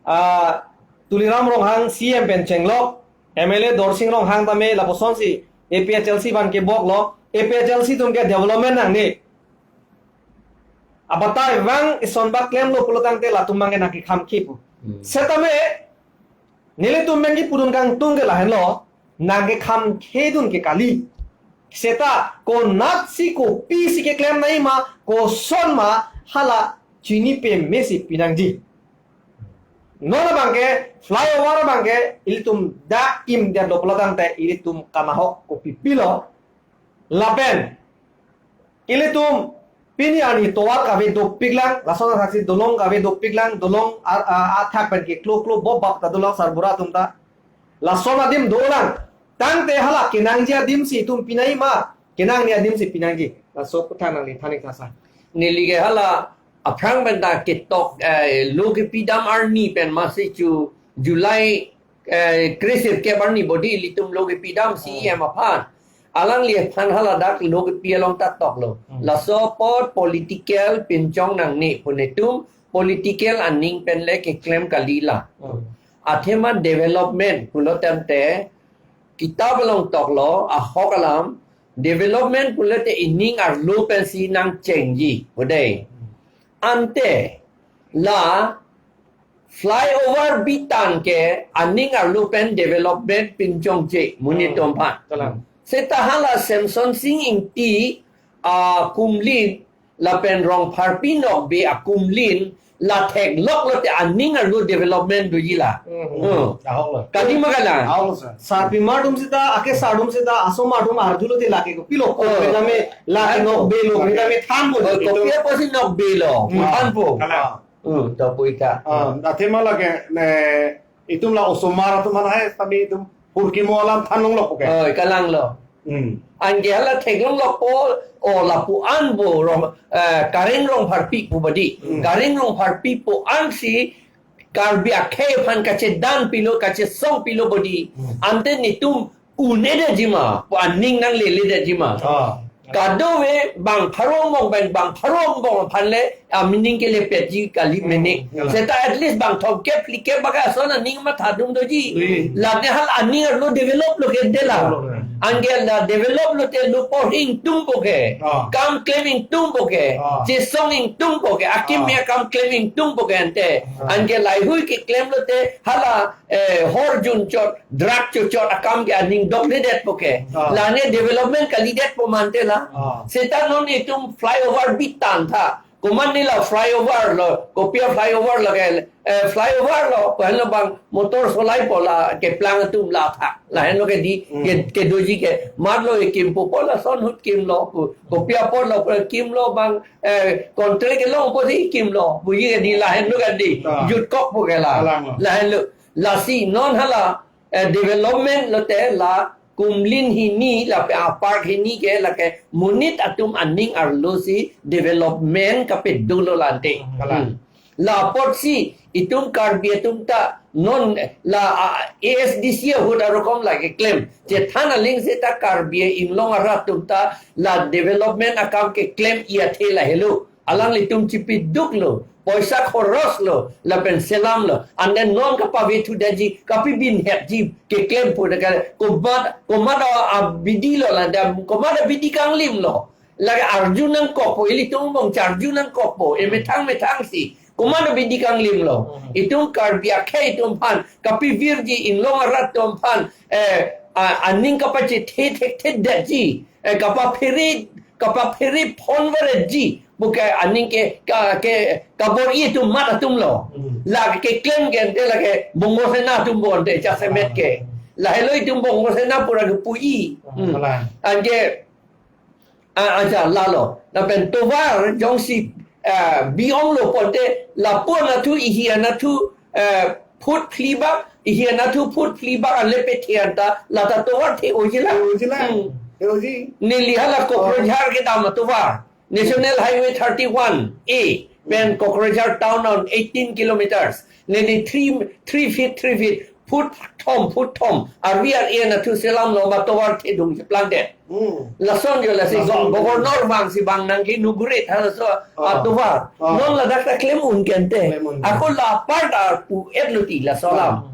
ah, Tuliram Ronghang C M pen chenglok, M L A Dorsing Ronghang tame lapuson si A P H L C abang kebok lo, A P H L C atum ke development nangne. Abatai vang ison bak klemlo pulo tangte latum abang ke nangkekham khe pu. Hmm. Setame nelitum abang kipudun kangtung ke lahenlo, nangkekham khedun ke kali. Seta konatsi kopisi keklem nangji ma, koson ma hala chini pemesi pinangji. Non abang ke flyover abang ke ilitum dak kimdet lo pulo tangte ilitum kanahok kopi pilo. Lapen ilitum pini arni tovar kave dopik lang, lason asaksi dolong kave dopik lang, dolong ar-, a-, athak pen keklo klo bob bap ta dolong sarbura atum ta. Lason adim dolang. Tangte hala kenangji adim si itum pinangji ma, kenangne adim si pinangji. Laso kuthan nangli thanik thasa. Neli ke hala aphrang pen ta ketok, eh, lo kepidam arni pen masi chu July, eh, kre sirkep arni bodi ilitum lo kepidam C E M aphan. Alangliphan hala dak lo kepi along ta toklo. Hmm. Laso apot political pinchong nangne pu netum political aning pen le keklem kali la. Hmm. Athema development pulo tangte kitap along toklo, ahok alam, development pulote ining arlo pensi nangchengji, pu dei. Ante la flyover bitan ke aning arlo pen development pinchongche monit atum aphan. Hmm. Kalang. Seta hala Semson Sing Ingti, ah, kumlin lapen Rongpharpi Nokbe akumlin la theklok lote aning arlo development doji la. Hmm. Hmm. Ahok lo. Kali ma kalang? Ahok lo, sir. Sarpimar atum seta, akesar atum seta, asomar atum arjulo te lake kopilo ko, oh, kami lake Nokbe lo, kami thanpo. Oh, kopi apotsi Nokbe lo, hmm, thanpo. Kalang. Hmm, to pu ita. Ah, athema lake, ne, itum la osomar atum aphan hai, tame itum hurkimo alam than longlok ke. Oh, kalang lo. Hmm. Anke hala theklonglokpo, o lapu-an bo Rong, eh, Kareng Rongpharpi pu badi. Hmm. Kareng Rongpharpi pu-an si Karbi akhei aphan kachedan pilo, kachesong pilo bodi. Hmm. Ante netum un-edetji ma, pu aning nanglele detji ma. Ah. Kadokave bang pharo angbong, bang, bang pharo angbong aphan le, ah, meaning kelepetji kali, hmm, mene. Kalang. Seta at least bang thomkep phlikep baka ason aning mathadun doji. Hmm. Lake hala aning arlo develop lo ke de la. Develop lo ke. Anke la develop lote lo porhi ingtungpo ke. Ah. Kam klem ingtungpo ke. Ah. Chesong ingtungpo ke. Akim, ah, me akam klem ingtungpo ke ante. Ah. Anke laheihui keklem lote hala, eh, hor junchot, drug chochot akam ke aning dokledetpo ke. Ah. Lane development kalidetpo mante la. Ah. Seta non itum flyover bitan tha. Komat ne la flyover lo, kopi a flyover lo ke, eh, flyover lo, ko henlo bang motor solaipo la keplang atum la tha. Lahenlo ke di, hmm, ke, kedoji ke, mat lo ikimpo pu lason ahut kimlo, ko, kopi apot lo, kimlo bang, eh, contract kelongpo si kimlo, puji ke di lahenlo ke di, ah, jutkokpo ke la. Kalang lo. Lahenlo, lasi non hala, eh, development lote la kumlin hini lapen apark hini ke lake monit atum aning arlo si development kapedo lo lante. Kalang. Hmm. La apotsi itum Karbi atum ta non la, ah, A S D C ahut arokom lake klem. Chethan aling seta Karbi Anglong arat atum ta la development akam keklem-i athe lahelo. Alanglitum chipiduklo, poisa khoroslo, lapen selamlo. Ante non kapavethu detji, kapibinhepji, keklem pu deka, komat, komat abidi lo, la dam, komat abidi kanglim lo. Lake arju nangkokpo, ilitum angbong charju nangkokpo, emethang methang si. Komat abidi kanglim lo. Hmm. Itum Karbi akhei atum aphan, kapivirji Anglong arat atum aphan, eh, a-, aning kapachethe thekthe detji, eh, kapaphere, kapaphere phonvaretji, puke aning ke, ka, ke, kabor-i atum mat atum lo. Hmm. Lake keklem ke ante lake Bongo Sena atum bonte, jasemet ke. Lahelo itum Bongo Sena pura kepu-i. Hmm. Hmm. Kalang. Anke, ah, aja lalo. Lapen tovar jongsi, ah, bi-onglo ponte lapu anatthu, ihi anatthu, eh, phut phli bak, ihi anatthu phut phli bak ale pethe anta, lata tovar the-oji la. The-oji la. Hmm. The-oji. Neli hala Kokrajhar kedam atovar. National Highway thirty-one A pen Kokrajhar town on eighteen kilometers. Neli three, three feet, three feet, phut thom, phut thom. Arvi ar-e anatthu selamlo, ma tovar thedung cheplang det. Hmm. Lason jo lasi, lason go-, governor vangsi vang nang ke inaugurate halaso, ah, atovar. Ah. Non ladak ta klem un ke ante. Klem un ke. Ako la apar ta pu-etlo ti laso alam. Ah.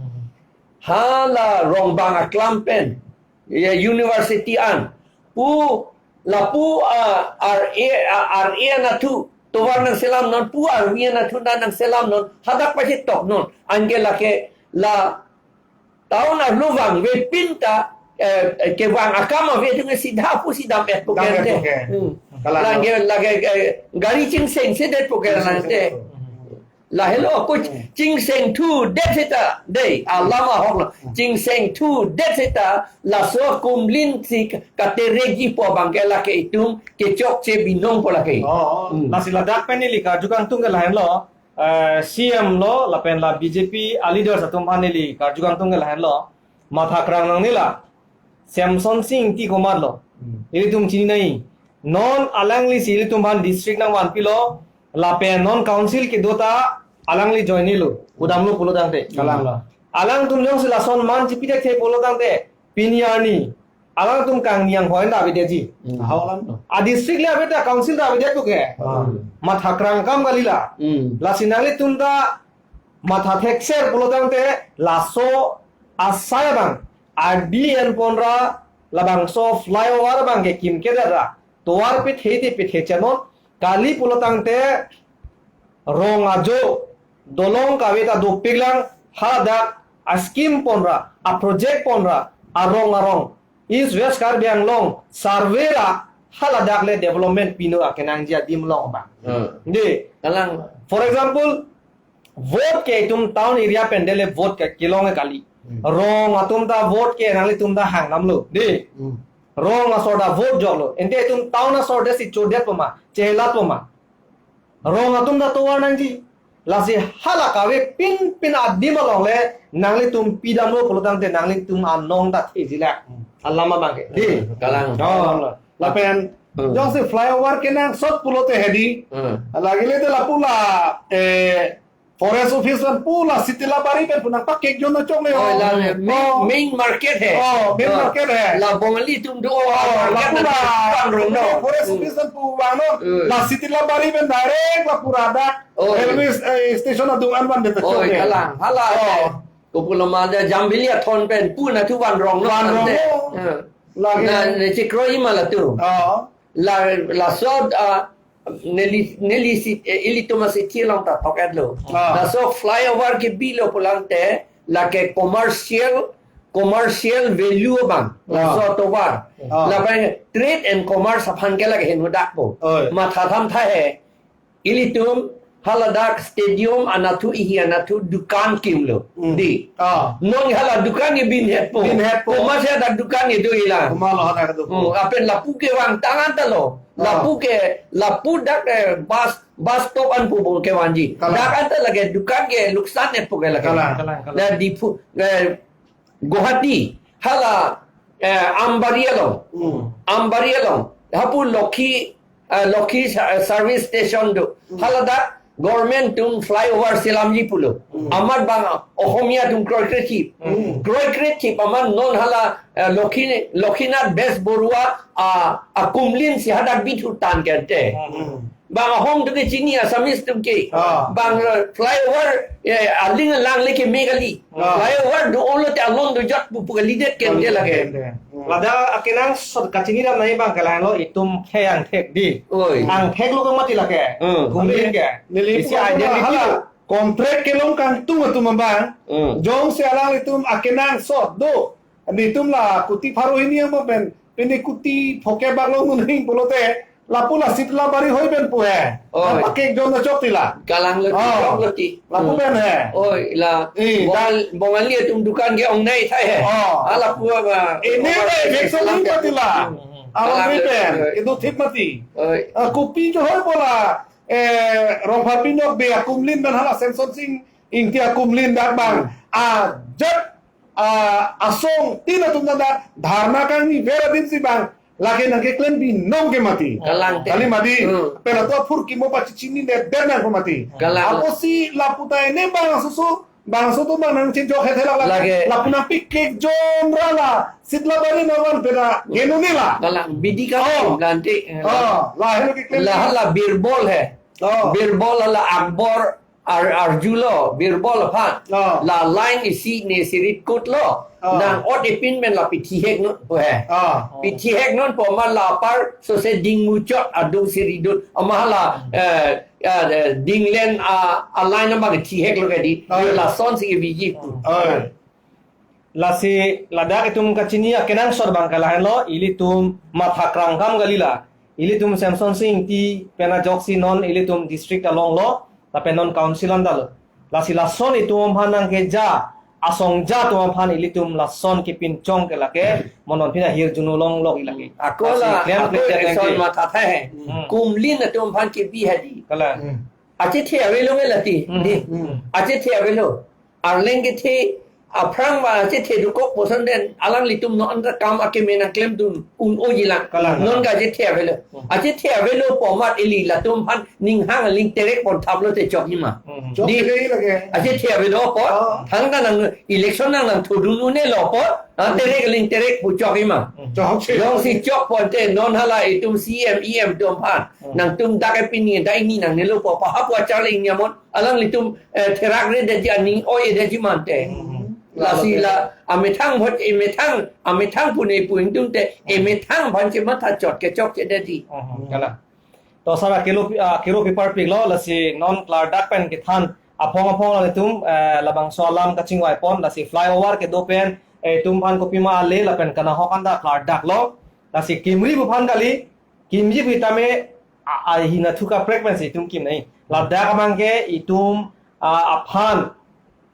Hala Rongbang aklam pen, ya, university an. Pu, lapu, ah, ar-e, ah, ar-e anatthu tovar nangselamnon, pu arvi anatthu ta nangselamnon, hadak pachetok non. Anke lake la town arlo vangve pin ta, eh, kevang akam ave atum ke sidha pu si dam-et pu ke ante. Dam-et pu ke. Hmm. Kalang. Lake, lake, eh, gari chingsengsedet pu ke. Chingsengsedet ante. Lahelo ko, hmm, chingsengthudet seta, dei, alam ahok lo. Hmm. Chingsengthudet seta, laso kumlin si katerekji pu abang ke lake itum kechokche binong pu lake. Oh, oh. Hmm. Lasi ladak pen neli karju kangtung ke lahenlo, eh, C M lo, lapen la B J P a leaders atum aphan neli karju kangtung ke lahenlo. Mathakrang nangne la. Semson Sing Ingti komatlo. Hmm. Ilitum chini nai. Non alanglisi ilitum aphan district nangvanpilo. Lapen non council kedo ta alangli join-elo. Pudamlo pulo tangte. Kalang lo. Alangtum jongsi lason man chipithekthe pulo tangte, pini arni alangtum kangni anghoi ta avedetji. Hmm. Hau alam to. A district le ave ta council ta avedet pu ke. Hmm. Mathakrang akam kali la. Hmm. Lasi nanglitum ta matha thekser pulo tangte laso asai abang, ardi enponra labangso flyover abang ke kim ke dara. Tovar pethe te pethe chenon, kali pulo tangte rong ajo, dolong kave ta dopiklang, hadak a scheme ponra, a project ponra, arong arong, East West Karbi Anglong survey ra haladak le development pinon akenangji adim along abang. Hmm. Dei. Kalang. For example, vote ke itum town area pen dele vote ke kelong kali. Hmm. Rong atum ta vote ke nanglitum ta hang namlo. Dei. Hmm. Rong asor ta vote joklo. Ante itum town asor detsi chodet poma, chelat poma. Rong atum ta tovar nangji. Lasi hala kave pin pin adim along le nanglitum pidamlo pulo tangte nanglitum anong ta thejilak. Hmm. Alam abang ke. Dei. Kalang. Oh, lapen, hmm, jongsi flyover kenangsot pulote hedi. Hmm. Lake le te lapu la, eh, Forest Office pen pu la Sitila Bari pen pu nangpakek jon chokle. Oh, la, oh, main, oh, main market hai. Oh, main, oh, market hai. La Bongali atum do, oh, market lapu la vanrong non. Forest, hmm, Office pen pu vangnon. Hmm. La Sitila Bari pen direct lapu ra dak, oh, railway, eh, station adung an vandet ta, oh, chokle. Kalang. Hala. Oh. Kopuloma da Jambili athon pen pu anatthu vanrong non. Vanrong ante. Non. Eh. Lake. Na, ne chikroima latum. Oh. La, laso, ah, neli, neli si, eh, ilitum asithi along ta thok-etlo. Ah. Laso flyover kebilo pulo tangte, lake commercial, commercial value abang. Ah. Laso tovar. Ah. Lapen trade and commerce aphan ke lake heno dakpo. Oi. Matha thamtha he. Ilitum haladak stadium anatthu, ihi anatthu dukan kimlo. Hmm. Dei. Ah. Non hala dukan ke binheppo. Binheppo. Komatsi dak dukan kedo-i la. Komatlo hadak do. Hmm, lapen lapu kevang tang anta lo. Ah. Lapu ke, lapu dak, eh, bus, bus stop an pu bo kevangji. Kalang. Dak anta lake dukan ke luksan-etpo ke lake. Kalang. Kalang, kalang. Dak Diphu, eh, Guwahati, hala, eh, Ambari along. Hmm. Ambari along. Hapu Lokhi, eh, Lokhi sa-, service station do. Hmm. Haladak government atum flyover selamji pulo. Hmm. Amat bang Ohomia atum kroikre thip. Hmm. Kroikre thip amat non hala, eh, Lokhi-, Lokhinath Bes Borua a, akumlin si hadak bithu tan kente. Hmm. Bang ahong atum ke chini, Assamese atum ke. Ah. Bang, eh, flyover, eh, aling alang le keme kali. Ah. Flyover do-olo te alon dojot pu pu kalidet kente lake. Kalidet kente. Hmm. Ladak akenangsot kachini dam nangji abang ke lahenlo, itum khei angthek dei. Oi. Angthek lo ke mati lake. Hmm. Kumlin ke. Neli isi pura identity hala lo. Contract kelong kangtung atum abang. Hmm. Jongsi alanglitum akenangsot do. Nelitum la kuti pharo hini amo pen, pini kuti phoke bak long nun hing pulote, lapu la Sitla Bari hoi pen pu he. Oi. Lapu kek jon na chok ti la. Kalang lo ti, oh, chok lo ti. Lapu, hmm, pen he. Oi, la. Eh, Bongal-, Bongali atum dukan ke ong nai thai he. Oh. Ala pu ba. Ini Bongal dai ke veksa selam ni ke. Mati la. Hmm, hmm. Alam kalang ni lo pen, ti, oi. Itu thip mati. Oi. Ah, kopi jo hoi bola. Eh, Rongpharpi Nokbe akumlin pen hala Semson Sing Ingti akumlin dak bang. Hmm. Ajat, ah, asong tin atum dak dharna kangni ver adin si bang. Lake nangkeklem binong ke mati. Kalang te. Kali mati. Hmm. Pela to phur kimo pachichinine det nang ko mati. Kalang. Apotsi lapu ta ini bang susu, bang susu bang nang chinjok het helak lake. Lake. Lapu nangpi kek jon ra la. Sitla Bari nawan pera genuni la. Kalang. Bidi ka, oh, lanti. Oh, la helo keklem. La la Birbol he. Oh. Birbol la Akbor ar-, arjulo, Birbol aphan. Oh. La line isi ne sirit kutlo. Oh. Nang ot epin pen la pithihek non pu he. Oh. Pithihek non pu amat la apar sose ding muchot adung siridut. Amat la, eh, eh, dinglen a, a line abang thihek lo ke dei. Oh. Lason si ke biji pu. Oh. Lasi ladak itum kachini akenangsot abang ke lahenlo, ilitum matha krangkam kali la. Ilitum Semson Sing Ingti pen ajoksi non ilitum district along lo, lapen non council anta lo. Lasi lason itum aphan nangkeja, asongja atum aphan ilitum lason kepinchong ke lake, mo non pina hirjuno longlok i lake. Ako lasi la, klem ako klem klem eson ke. Matha thai he. Hmm. Kumlin atum aphan kebi hadi. Kalang. Hmm. Achethe avelo nge lati. Hmm. Di. Hmm. Achethe avelo. Arleng kethe, aphrang ma achethe dokok puson den, alanglitum non anta kam akeme nangklemdun un-oji lang. Kalang, non kalang. Ka achethe avelo. Hmm. Achethe avelo pu amat ili latum aphan ning hang aling terek pon thaplo te chokji ma. Hmm. Di, chok ke lake. Achethe avelo pu, oh, thangta nang election nang nangthodun un-elo pu, ah, terek aling terek pu chokji ma. Hmm. Chokche. Jongsi chok ponte non hala itum C M, E M atum aphan. Hmm. Nangtum dak epini, dak ini nangnelo pu, paha pu achar le ingya mon. Alanglitum, eh, therak re detji aning oi detji mante. Hmm. Lasi la, amethang bhot, emethang, amethang pune pu ingdun te, emethang aphan chematha chot ke chokche detji. Hmm, kalang. To sar akelo, ah, kero pipar piklo, lasi non klardak pen kethan aphong aphong la itum, eh, labangso alam kachingvai pon, lasi flyover kedo pen, eh, itum aphan kopima ale lapen kanahok anta klardak lo, lasi kimri pu aphan kali, kimji pu tame, a, a, hina thu kaprek pensi itum kim nai. Ladak abang ke itum, a, aphan,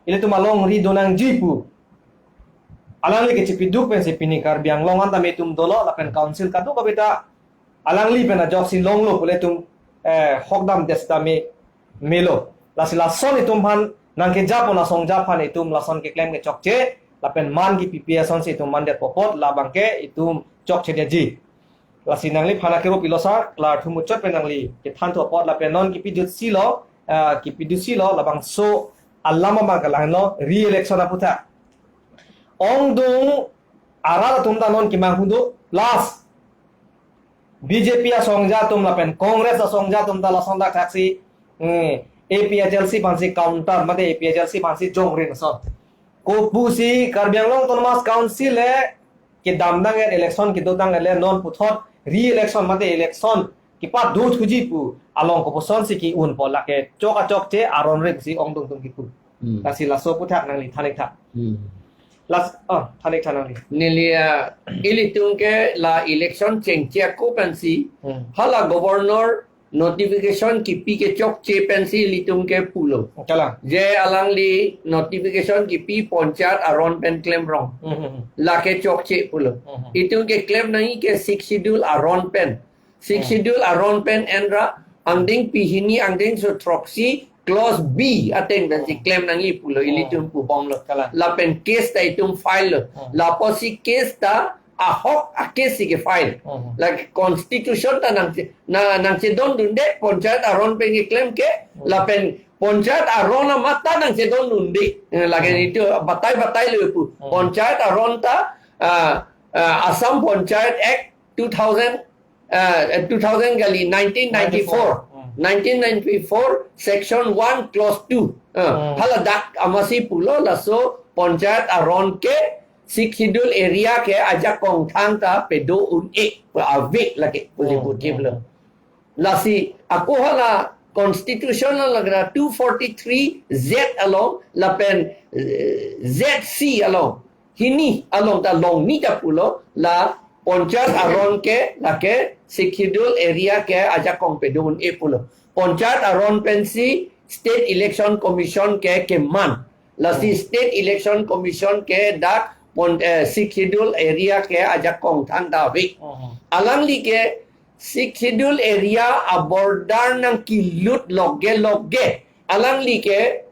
ilitum alongri donangji pu alangli kechipiduk pensi pini Karbi Anglong anta me itum dolo lapen council kadokave ta alangli pen ajoksi longlo pule itum, eh, hokdam des tame melo. Lasi lason itum aphan nangkeja pon asongja aphan itum lason keklem ke chokche, lapen man kepipi asonsi itum mandet pu apot labang ke itum chokche detji. Lasi nangliphan akero pilo sar, klarthu muchot pen nangli kethan thu apot lapen non kipidut si lo, ah, kipidut si lo, labangso alam abang ke lahenlo, re-election aputhak. Ongdung arat atum ta non kimang hudu, plus B J P asongja atum lapen Congress asongja atum ta lason dak thaksi, eh, A P H L C aphansi counter, mate A P H L C aphansi jongrin ason. Kopusi Karbi Anglong Autonomous Council le kedam dang et election kedo dang et le non puthot re-election mate election kepado thuji pu along kopuson si ke-un pu lake chok achokche aron rip si ongdung tung kipu. Hmm. Lasi laso aputhak nangli than ik tha. Hmm. Las, oh, than ik tha nangli. Neli, ah, ilitum ke la election chengche ako pensi, hmm, hala governor notification kipi ke chokche pensi ilitum ke pulo. Kalang. Je alangli notification kipi ponchayat aron pen klemrong. Hmm, hmm, hmm. Lake chokche pulo. Hmm, hmm. Itum keklem nangji ke Sixth Schedule aron pen. Sixth, hmm, Schedule aron pen enra angdeng pihini angdengso throksi clause B ateng pensi, hmm, klem nangji pulo, hmm, ilitum pubomlo. Kalang. Lapen case ta itum file lo. Hmm. Lapusi case ta ahok a-case si ke-file. Mhm. Lake constitution ta nang, na, nangchedondunde, panchayat aron pen keklem ke, Mhm. lapen panchayat aron amat ta nangchedondunde. Eh, lake Mhm. itu batai-batai lo pu. Mhm. Panchayat aron ta, ah, ah, Assam Panchayat Act two thousand, ah, two thousand kali, nineteen ninety-four. Ninety-four. Hmm. Nineteen ninety-four, section one, clause two. Ah, Hmm. hala dak amatsi pulo, laso panchayat aron ke Sixth Schedule area ke ajakong thangta pedo un-e, pu ave lake, pu Hmm. puthip lo. Hmm. Lasi ako hala constitution along, two forty-three Z along lapen, eh, Z C along, hini along ta longni ta pulo, la panchayat aron ke lake Sixth Schedule area ke ajakong pedo un-e pulo. Panchayat aron pensi State Election Commission ke keman. Lasi Hmm. State Election Commission ke dak pon, eh, Sixth Schedule area ke ajakong thangta ave. Hmm. Alangli ke Sixth Schedule area a-border nangkelut loge loge, alangli ke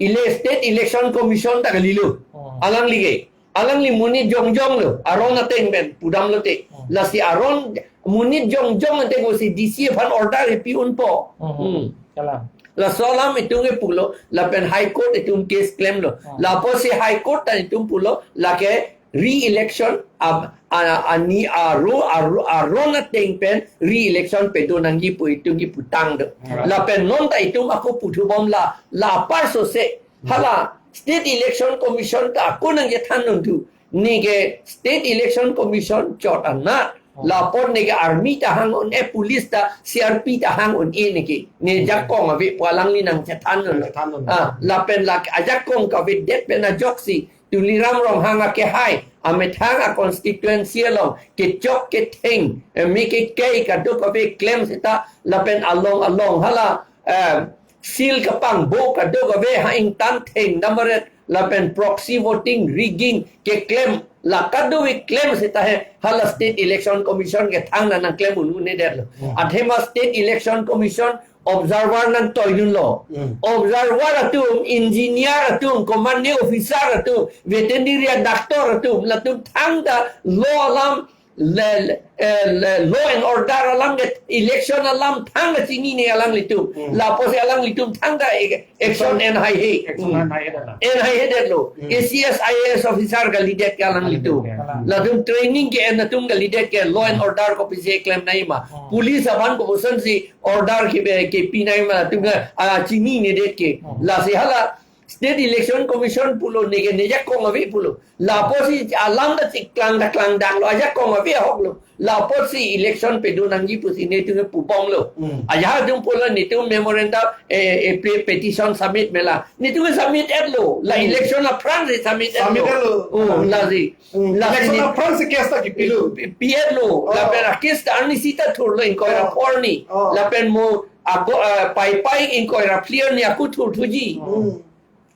ele-, State Election Commission ta kalilo. Hmm. Alangli ke, alangli monit jongjong lo, aron ateng pen pudam lote. Hmm. Lasi aron monit jongjong ateng kosi D C aphan order kepi unpo. Hmm. Hmm. Kalang. Laso alam itum ke pulo, lapen High Court itum case klemlo. Hmm. Lapusi High Court ta itum pulo, lake re-election, ab-, a-, ani aro, aro, aron ateng pen re-election pedo nangji pu itum keputang do. Right. Lapen non ta itum ako puthubom la, la apar sose. Hmm. Hala State Election Commission ta ako nangchethan nangthu. Neke State Election Commission chot anat. Hmm. Lapot neke army ta hang un-e, police ta, C R P ta hang un-e neke. Ne Hmm. jakong ave pu alangli nangchethan nang. Nangchethan nang. Ah, lapen lake ajakong kavedet pen ajoksi Tuliram Ronghang akehai, amethang a-constituency along kechok ketheng, eh, me kekei kadokave klem seta, lapen along along hala, eh, seal kapangbo kadokave ha ingtan theng damaret, lapen proxy voting, rigging keklem, la kadokave klem seta he hala State Election Commission ke thangta nangklem un-e detlo. Hmm. Athema State Election Commission observer nangtoidunlo. Hmm. Observer atum, engineer atum, commanding officer atum, veterinary doctor atum, latum thangta law alam, le, le, eh, le, law and order alam ke, election alam thangta chinine alanglitum. Hmm. Lapusi alanglitum thangta ek-, action Action. en haihe. Action Hmm. en haihe dala. En haihe detlo. Hmm. A C S, I A S officer kalidet ke alanglitum. Kalidet ke. Latum training ke-en atum kalidet ke, law and Hmm. order kopisi klem nangji ma. Hmm. Police aphan kopuson si order ke, kepi nangji ma, latum ke, ah, chinine det ke. Hmm. Lasi hala State Election Commission pulo neke ne jakong ave pulo. Lapusi alam ta chiklang dak klang daklo, ajakong ave ahoklo. Lapusi election pedo nangji pusi netum pubomlo. Hmm. Ajahak atum pulo netum memorandum, eh, eh, pe-, petition submit mela. Netum submit etlo. La Hmm. election aphrangsi submit Submit etlo. etlo. Oh, Hmm. lasi. Hmm. Lasi Election ne aphrangsi case ta kipilo. Pi-, pi etlo. Oh. Lapen a-case ta arnisi ta thurlo, inquiry Oh. apor ni. Oh. Lapen mo ako, eh, pai pai inquiry clear ni ako thurthuji. Hmm.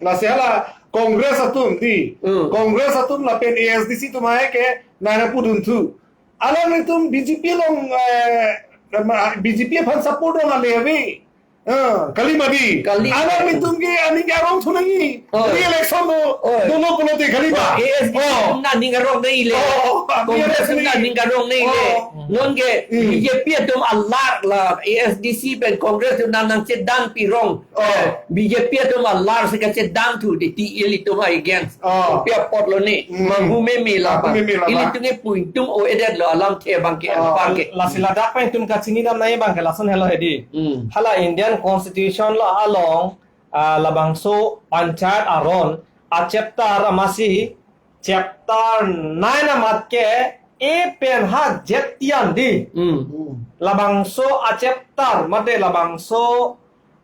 Lasi hala Congress atum di. Hmm. Congress atum lapen A S D C atum hai ke nana pudunthu. Alanglitum B J P along, eh, ma-, B J P aphan support dong ale ave. Eh, kali ma di. Kali. Alanglitum ke aning ke arong thu nangji. Oh. Re-election lo. Oh. Dono pulote kali ma. Oh, A S D C Oh. atum ta aning arong nangjile. Oh, Congress atum ta aning arong nangjile. Oh. Non ke Hmm. B J P atum alar la, A S D C pen Congress atum nang nangchedan pirong. Oh. Eh, B J P atum alar si kachedanthu di, T L itum against. Oh. Kopi apotlo ne, Hmm. manghu meme la Manghu abang. meme la abang. Ilitum ke puitum o-edetlo alamthe abang ke Oh. anpar ke. Lasi ladak pen itum kachinidam nangji abang ke lason helo hedi. Hmm. Hala Indian Constitution lo along, ah, labangso panchayat aron a-chapter amatsi chapter nine amat ke A pen ha Z tian di. Hmm. Hmm. Labangso a-chapter mate labangso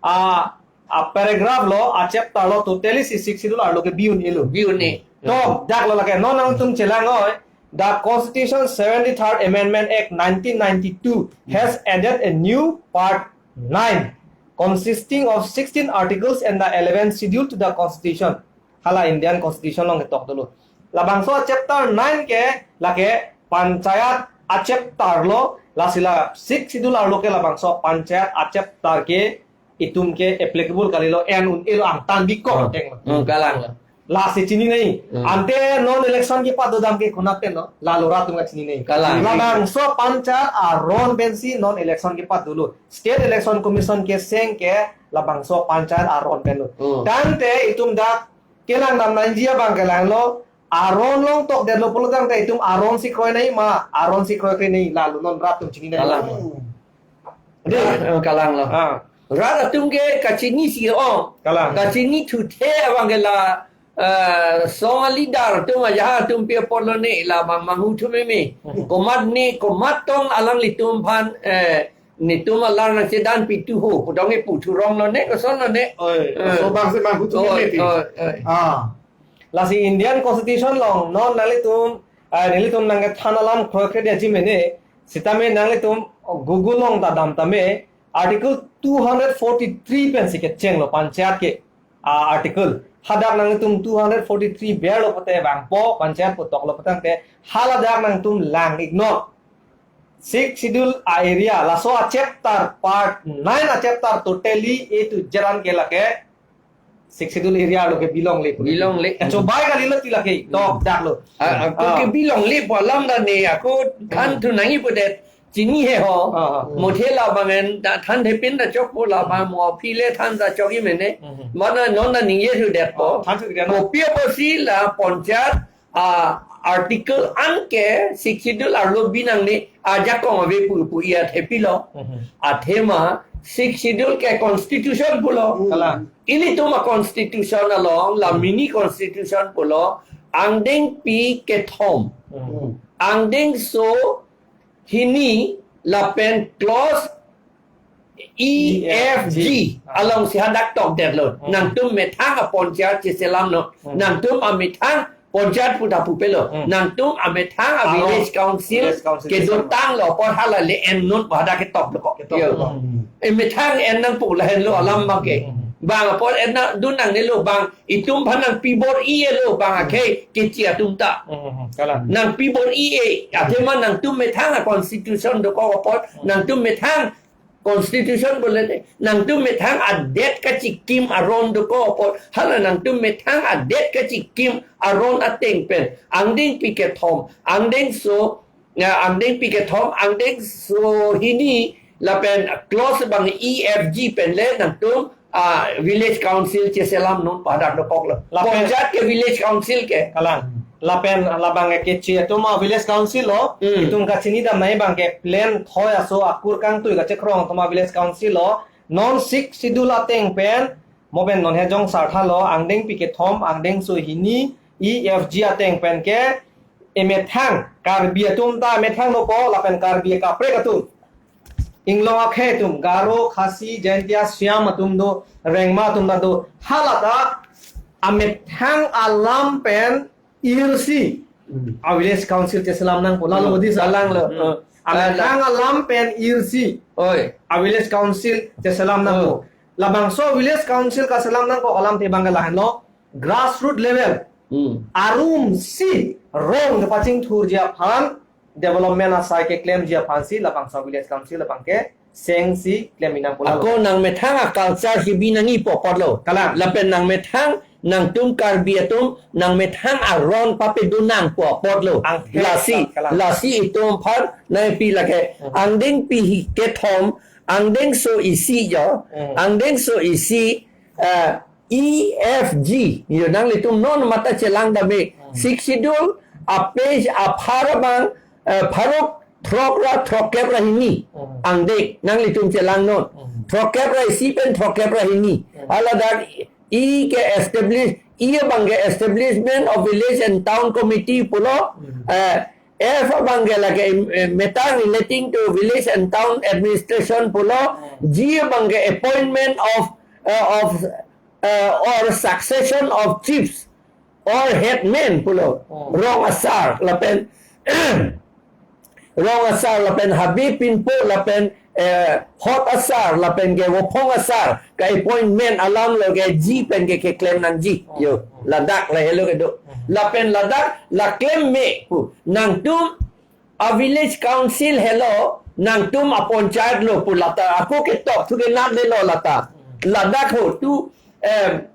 a, a-paragraph lo, a-chapter lo, totally si Sixth Schedule arlo ke bi un-elo. Bi un-e. To, dak lo lake, non nangtum chelang oi. The Constitution Seventy-third Amendment Act nineteen ninety-two has added a new part nine, consisting of sixteen articles and the eleventh schedule to the Constitution. Hala Indian Constitution along ketok dolo. Labangso chapter nine ke lake panchayat a-chapter lo, lasi la Sixth Schedule arlo ke labangso panchayat a-chapter ke itum ke applicable kalilo, en un-elo, angtan bikok Ah. ateng lo. Hmm, kalang lo. Lasi chini nangji. Hmm. Ante non election kepadodam ke konat pen lo? Lalo rat atum kachini nangji. Kalang. Labangso panchayat aron pensi non election kepadoji lo. State Election Commission keseng ke labangso panchayat aron pen lo. Hmm. Tangte itum dak kelangdam nangji abang ke lang lo. Aron along tokdetlo pulo tangte itum aron si kroi nangji ma, aron si kroikre nangji, lalo non rat atum chini nangji. Kalang. Hmm. Dei. Rat, eh, kalang lo. Ah. Rat atum ke kachinisi ong. Kalang. Kachinithuthe abang ke la, eh, song a-leader atum aja atum pi apor lo ne, labang manghu thu meme. Hmm. Komat ne, komat tong alanglitum aphan, eh, netum alar nangchedanpi thu ho, pudong e pu thu rong lo ne, koson lo ne. Oi, eh, so abang si manghu thu meme ti. Oi, oi. Ah. Lasi Indian Constitution along non nanglitum, ah, nelitum nangkethan alam kroikre dia ji mene, sitame nanglitum Google along ta dam tame, Article two hundred forty-three pensi kechenglo panchayat ke, ah, article. Hadak nanglitum two hundred forty-three berlo pote vangpo, panchayat pu toklo pote tangte, haladak nangtum lang-iknon. Sixth Schedule a-area, laso a-chapter, part nine a-chapter totally A to Z an ke lake Sixth Schedule area lo ke belong le. Belong le. Kachobai kali lo ti lake, tokdak lo. Ah, ako ke belong le pu alam ta ne, ako than thu nangji pu det, chini he ho. Ah, ah. Mothe labang en ta than thepin ta chokpo, labang mo aphi le than ta chokji mene. Mhm. Mane non ta ningje thudet po. Ah, than thudetnon. Kopi apotsi la panchayat a-article an ke Sixth Schedule arlo binong ne, ajakong ave pu pu i athe pilo. Mhm. Athema Sixth Schedule ke constitution pulo. Kalang. Ilitum a-constitution along, la mini constitution pulo, angdengpi kethom. Mhm. Angdengso hini lapen clause E F G. E F G. Alongsi hadak tokdetlo. Hmm. Nangtum methang a-panchayat cheselamnon. Hmm. Nangtum amethang panchayat pu ta pupelo. Hmm. Nangtum amethang a-village council, village council kedotanglo apor hala le ennon pu hadak ketoklo ko. Ketoklo. Yo. Hmm. E methang en nangpu lahenlo alam abang ke. Hmm. Bang apor en nangdun nangnelo bang itum aphan nangpi bor-ilo bang akhei kechi atum ta. Hmm, hmm, hmm. Kalang. Nangpi bor-i-e, athema nangtum methang a-constitution dokok apot, nangtum methang constitution bole ne, nangtum methang adet kachikim aron dokok apot, hala nangtum methang adet kachikim aron ateng pen, angdengpi kethom, angdengso, ya, angdengpi kethom, angdengso hini, lapen clause abang E F G pen le nangtum, ah, village council cheselamnon pu hadak dokoklo. Lapen panchayat ke village council ke. Kalang. Lapen labang ke kechi atum a-village council lo. Hmm. Itum kachinidam nangji abang ke plain thoi aso akur kangtui kachekrong atum a-village council lo. Non Sixth Schedule ateng pen, mo pen non he jong sartha lo, angdengpi kethom, angdengso hini, E F G ateng pen ke, emethang, Karbi atum ta emethang dopo, lapen Karbi kaprek atum. Inglong akhei atum, Garo, Khasi, Jaintia, Siam atum do, Rengma atum ta do, halata amethang alam pen irsi, hmm, a-village council cheselam nangpo, lalo, hmm, bodi sa. Kalang lo. Hmm. Amethang alam pen irsi, oi, a-village council cheselam nangpo. Oh. Labangso village council kaselam nangkok alamthe abang ke lahenlo, grassroot level. Hmm. Arumsi rong kepachingthurji aphan, development asai keklemji aphansi labangso village council abang ke sengsi klem inang pulang. Ako nangmethang a-culture si bi nangji pu apotlo. Kalang. Lapen nangmethang nangtum Karbi atum nangmethang aron papedun nang pu apotlo. Angthek. Lasi, kalang, lasi itum aphan nangpi lake. Hmm. Angdengpi kethom, angdengso isi jo, hmm, angdengso isi, eh, E F G, yo nanglitum non mata chelang dame. Hmm. Sixth Schedule, a-page apharo abang, eh, pharo throk ra throkkep ra hini. Hmm. Angdeng, nanglitum chelangnon. Hmm. Throkkep ra isi pen throkkep ra hini. Hmm. Haladak E ke establish, E abang ke Establishment of Village and Town Committee pulo, hmm, eh, F abang ke lake, eh, matter relating to village and town administration pulo, hmm, G abang ke appointment of, eh, of, eh, or succession of chiefs or headman pulo, hmm, rong asar, lapen rong asar, lapen habe pinpo, lapen, eh, hot asar, lapen ke vophong asar, ka-appointment alam lo ke G pen ke keklem nangji. Yo, ladak lahelo kedo. Lapen ladak la klem me pu. Nangtum a-village council helo, nangtum a-panchayat lo pu lata. Ako ketok thu kenat le lo lata. Ladak ho tu, em,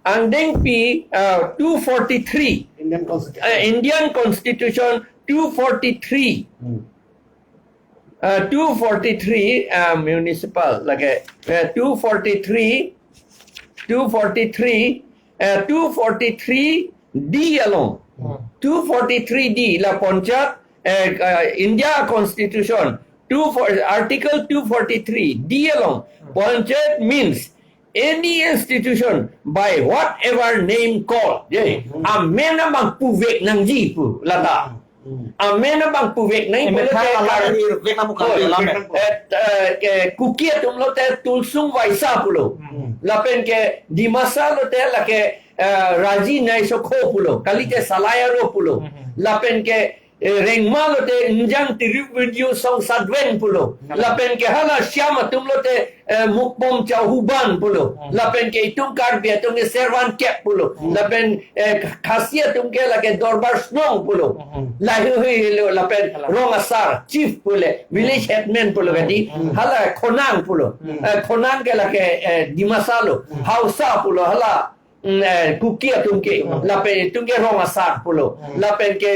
Angdengpi uh, two forty-three, Indian Constitution. Uh, Indian Constitution two forty-three. Hmm. Uh, two forty-three uh, municipal lake uh, two forty-three, two forty-three, uh, two forty-three D along. Hmm. Two forty-three D la panchayat, uh, uh, India Constitution two for Article two forty-three D along. Hmm. Panchayat means any institution by whatever name called. Ye, Hmm. amen abang puvek nangji pu lata. Hmm. Amen abang puvek nangji Emet pu lata kar- alam ni ruvek na bukan Oh, alam. eh, eh, ke Kuki atum lote Tulsung Vaisa pulo. Hmm. Lapen ke Dimasa lote lake eh, Raji Naisokho pulo. Kalite Salai Aro pulo. Hmm. Lapen ke eh, Rengma lote Njang Tiriu Video Song Sadwen pulo. Hmm. Lapen ke hala Siam atum lote eh, Mukbom Chauhuban pulo. Hmm. Lapen ke itum Karbi atum ke Servan Kep pulo. Hmm. Lapen eh, Khasi atum ke lake Dorbar Snong pulo. Hmm. Lahei hui lo lapen Hala. Rong Asar, Chief pule, Village Headman pulo kadi. Hmm. Hala Khonang pulo. Hmm. Eh, Khonang ke lake eh, Dimasa lo. Hmm. Hausa pulo hala mm, eh, Kuki atum ke, Hmm. lapen itum ke Rong Asar pulo. Hmm. Lapen ke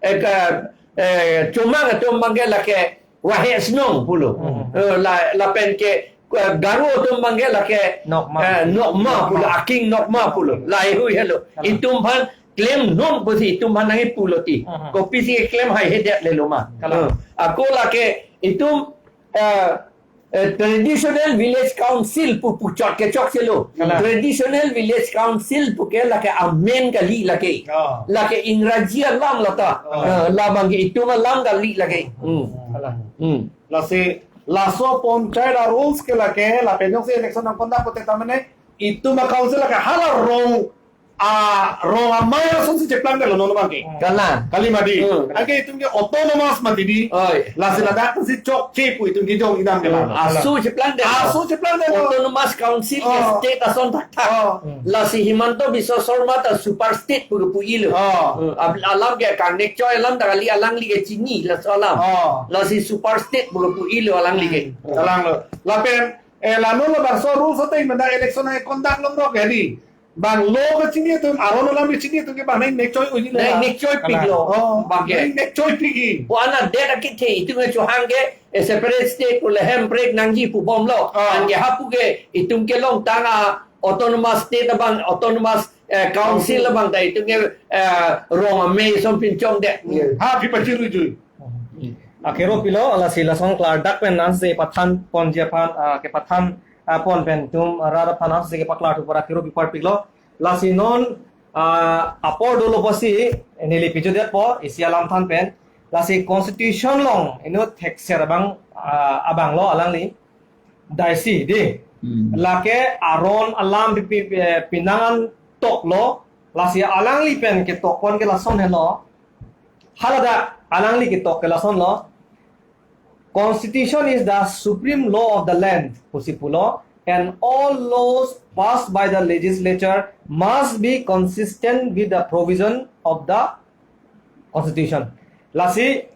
eh, ka, eh, Chomang atum abang ke lake Wahe Snong pulo. Hmm. Eh, la, lapen ke eh, Garo atum abang ke lake Nokma. Eh, Nokma pulo, Nokma. Aking Nokma pulo. Lahei hui helo. Kalang. Itum aphan klem non pusi itum aphan nangji pulo ti. Hmm. Kopisi klem haihedet lelo ma. Kalang. Eh, ako lake itum eh, eh, traditional village council pu puchot ke chokche lo. Kalang. Traditional village council pu ke lake amen kali lake. Oh. Lake Ingraji alam lata. Oh. Eh, labang ke itum alam kali lake. Hmm. Kalang. Hmm. Lasi laso panchayat a rules ke lake lapen jongsi election nangkondak pute ta mane itum a council lake hala rong a rong amei asonsi cheplangdetlo non abang ke. Kalang. Kali mati. Hmm. Anke itum ke autonomous mati di. Oi. Lasi ladak si chokche pu itum ke jong idam ke Hmm. la. Aso cheplangdet. Aso cheplangdet. Autonomous Council ke Oh. state ason thakthak. Oh. Hmm. Lasi Himanta Biswa Sarma ta super state pu pu-ilo. Oh. Hmm. Ab-, alam ke kangnek choi alam ta kali alangli ke chini laso alam. Oh. Lasi super state pu pu-ilo alangli ke. Hmm. Kalanglo. Lapen eh lalo labangso rules ateng meda election ai conduct longdok ya di. Bang law kachini atum, aron alam kachini atum ke bang nang nek choi uji Nang la. nek choi pik lo. Oh, Bang ke. nang nek choi pik-i. Pu ana det akithe itum ke chohang ke, eh, separate state pu le hemprek nangji pu bomlo. Ah. Anke hapu ke itum kelong tang a autonomous state abang, autonomous, eh, council Council. abang ta itum ke, eh, rong amei ason pinchongdet. Hmm. Ha, pi pachirui jui. Akero pilo, lasi lason klardak pen ansi pathan ponji aphan, ah, kepathan, ah, pon pen itum rat aphan ansi kepaklar thu pura akero pi parpiklo. Lasi non, ah, apor dolo pusi, neli pijudetpo, isi alam than pen. Lasi constitution along, inut thekser abang, ah, abang lo alangli. Daisi di. Hmm. Lake aron alam pi, pi, pi, pinangan toklo. Lasi alangli pen ketok pon ke lason helo. Haladak alangli ketok ke lason lo. Constitution is the supreme law of the land, pusi pulo, and all laws passed by the legislature must be consistent with the provision of the constitution. Lasi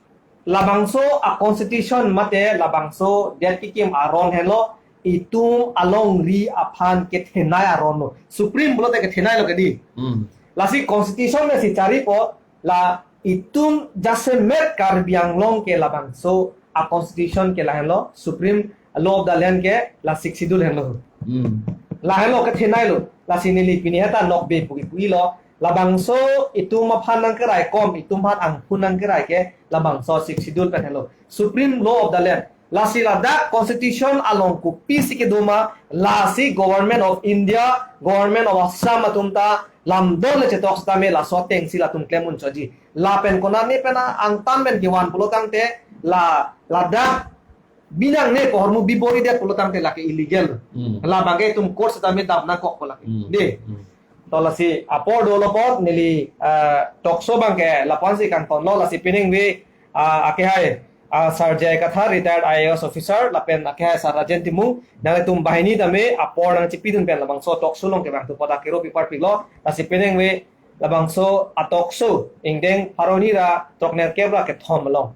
labangso a constitution mate labangso det kikim aron helo itum alongri aphan kethenei aron lo. Supreme pulote kethenei lo kedi. Hmm. Lasi constitution le si charipo la itum jasemet Karbi Anglong ke labangso a constitution ke lahenlo, supreme law of the land ke la sixth schedule henlo. Hmm. Lahenlo kethenei lo, lasi neli pini heta nokbe puki puilo, labangso itum aphan nangkeraikom, itum aphan angphun nangkerai ke labangso sixth schedule pen henlo. Supreme law of the land. Lasi ladak constitution along kopisi kedo ma, lasi Government of India, Government of Assam atum ta lamdon le chetok setame laso atengsi latum klem unchotji. Lapen konane pen angtan pen kevan pulo tangte la ladak binangne pu ahormu biboridet pulo tangte lake illegal. Hmm. Labang ke itum court setame dam nangkok pu lake. Hmm. Di. Hmm. To lasi apor dolo apot neli, ah, talk show abang ke lapu-ansi kangtonlo, lasi peningve, ah, akehai, ah, Sir J I Kathar, retired I A S officer, lapen akehai Sir Rajen Timung, nanglitum banghini tame apor nangchipidun pen labangso talk show along kevang thu apot akero pi parpiklo, lasi peningve labangso a talk show ingdeng pharo hini ra throknerkep ra kethom along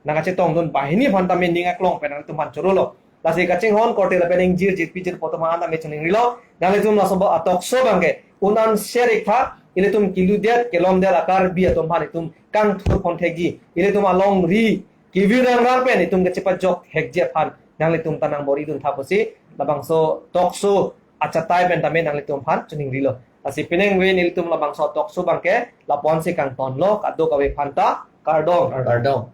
nangkachetongdun banghini aphan tame ning aklong pen nangtum aphan chorolo. Lasi kachinghon korte lapen ingjir jirpi jirpo atum aphan tame choningrilo. Nanglitum laso a talk show abang ke un-an share ik tha, ilitum kiludet kelomdet a-Karbi atum aphan itum kangthur pon thekji, ilitum alongri kevir rangrang pen itum kachepajok thekji aphan nanglitum ta nangbor-idun tha pusi labangso talk show achatai pen tame nanglitum aphan chiningrilo. Lasi penang ave nelitum labangso talk show abangke lapu-ansi kangtonlo, kadokave aphan ta kardom. Kardom.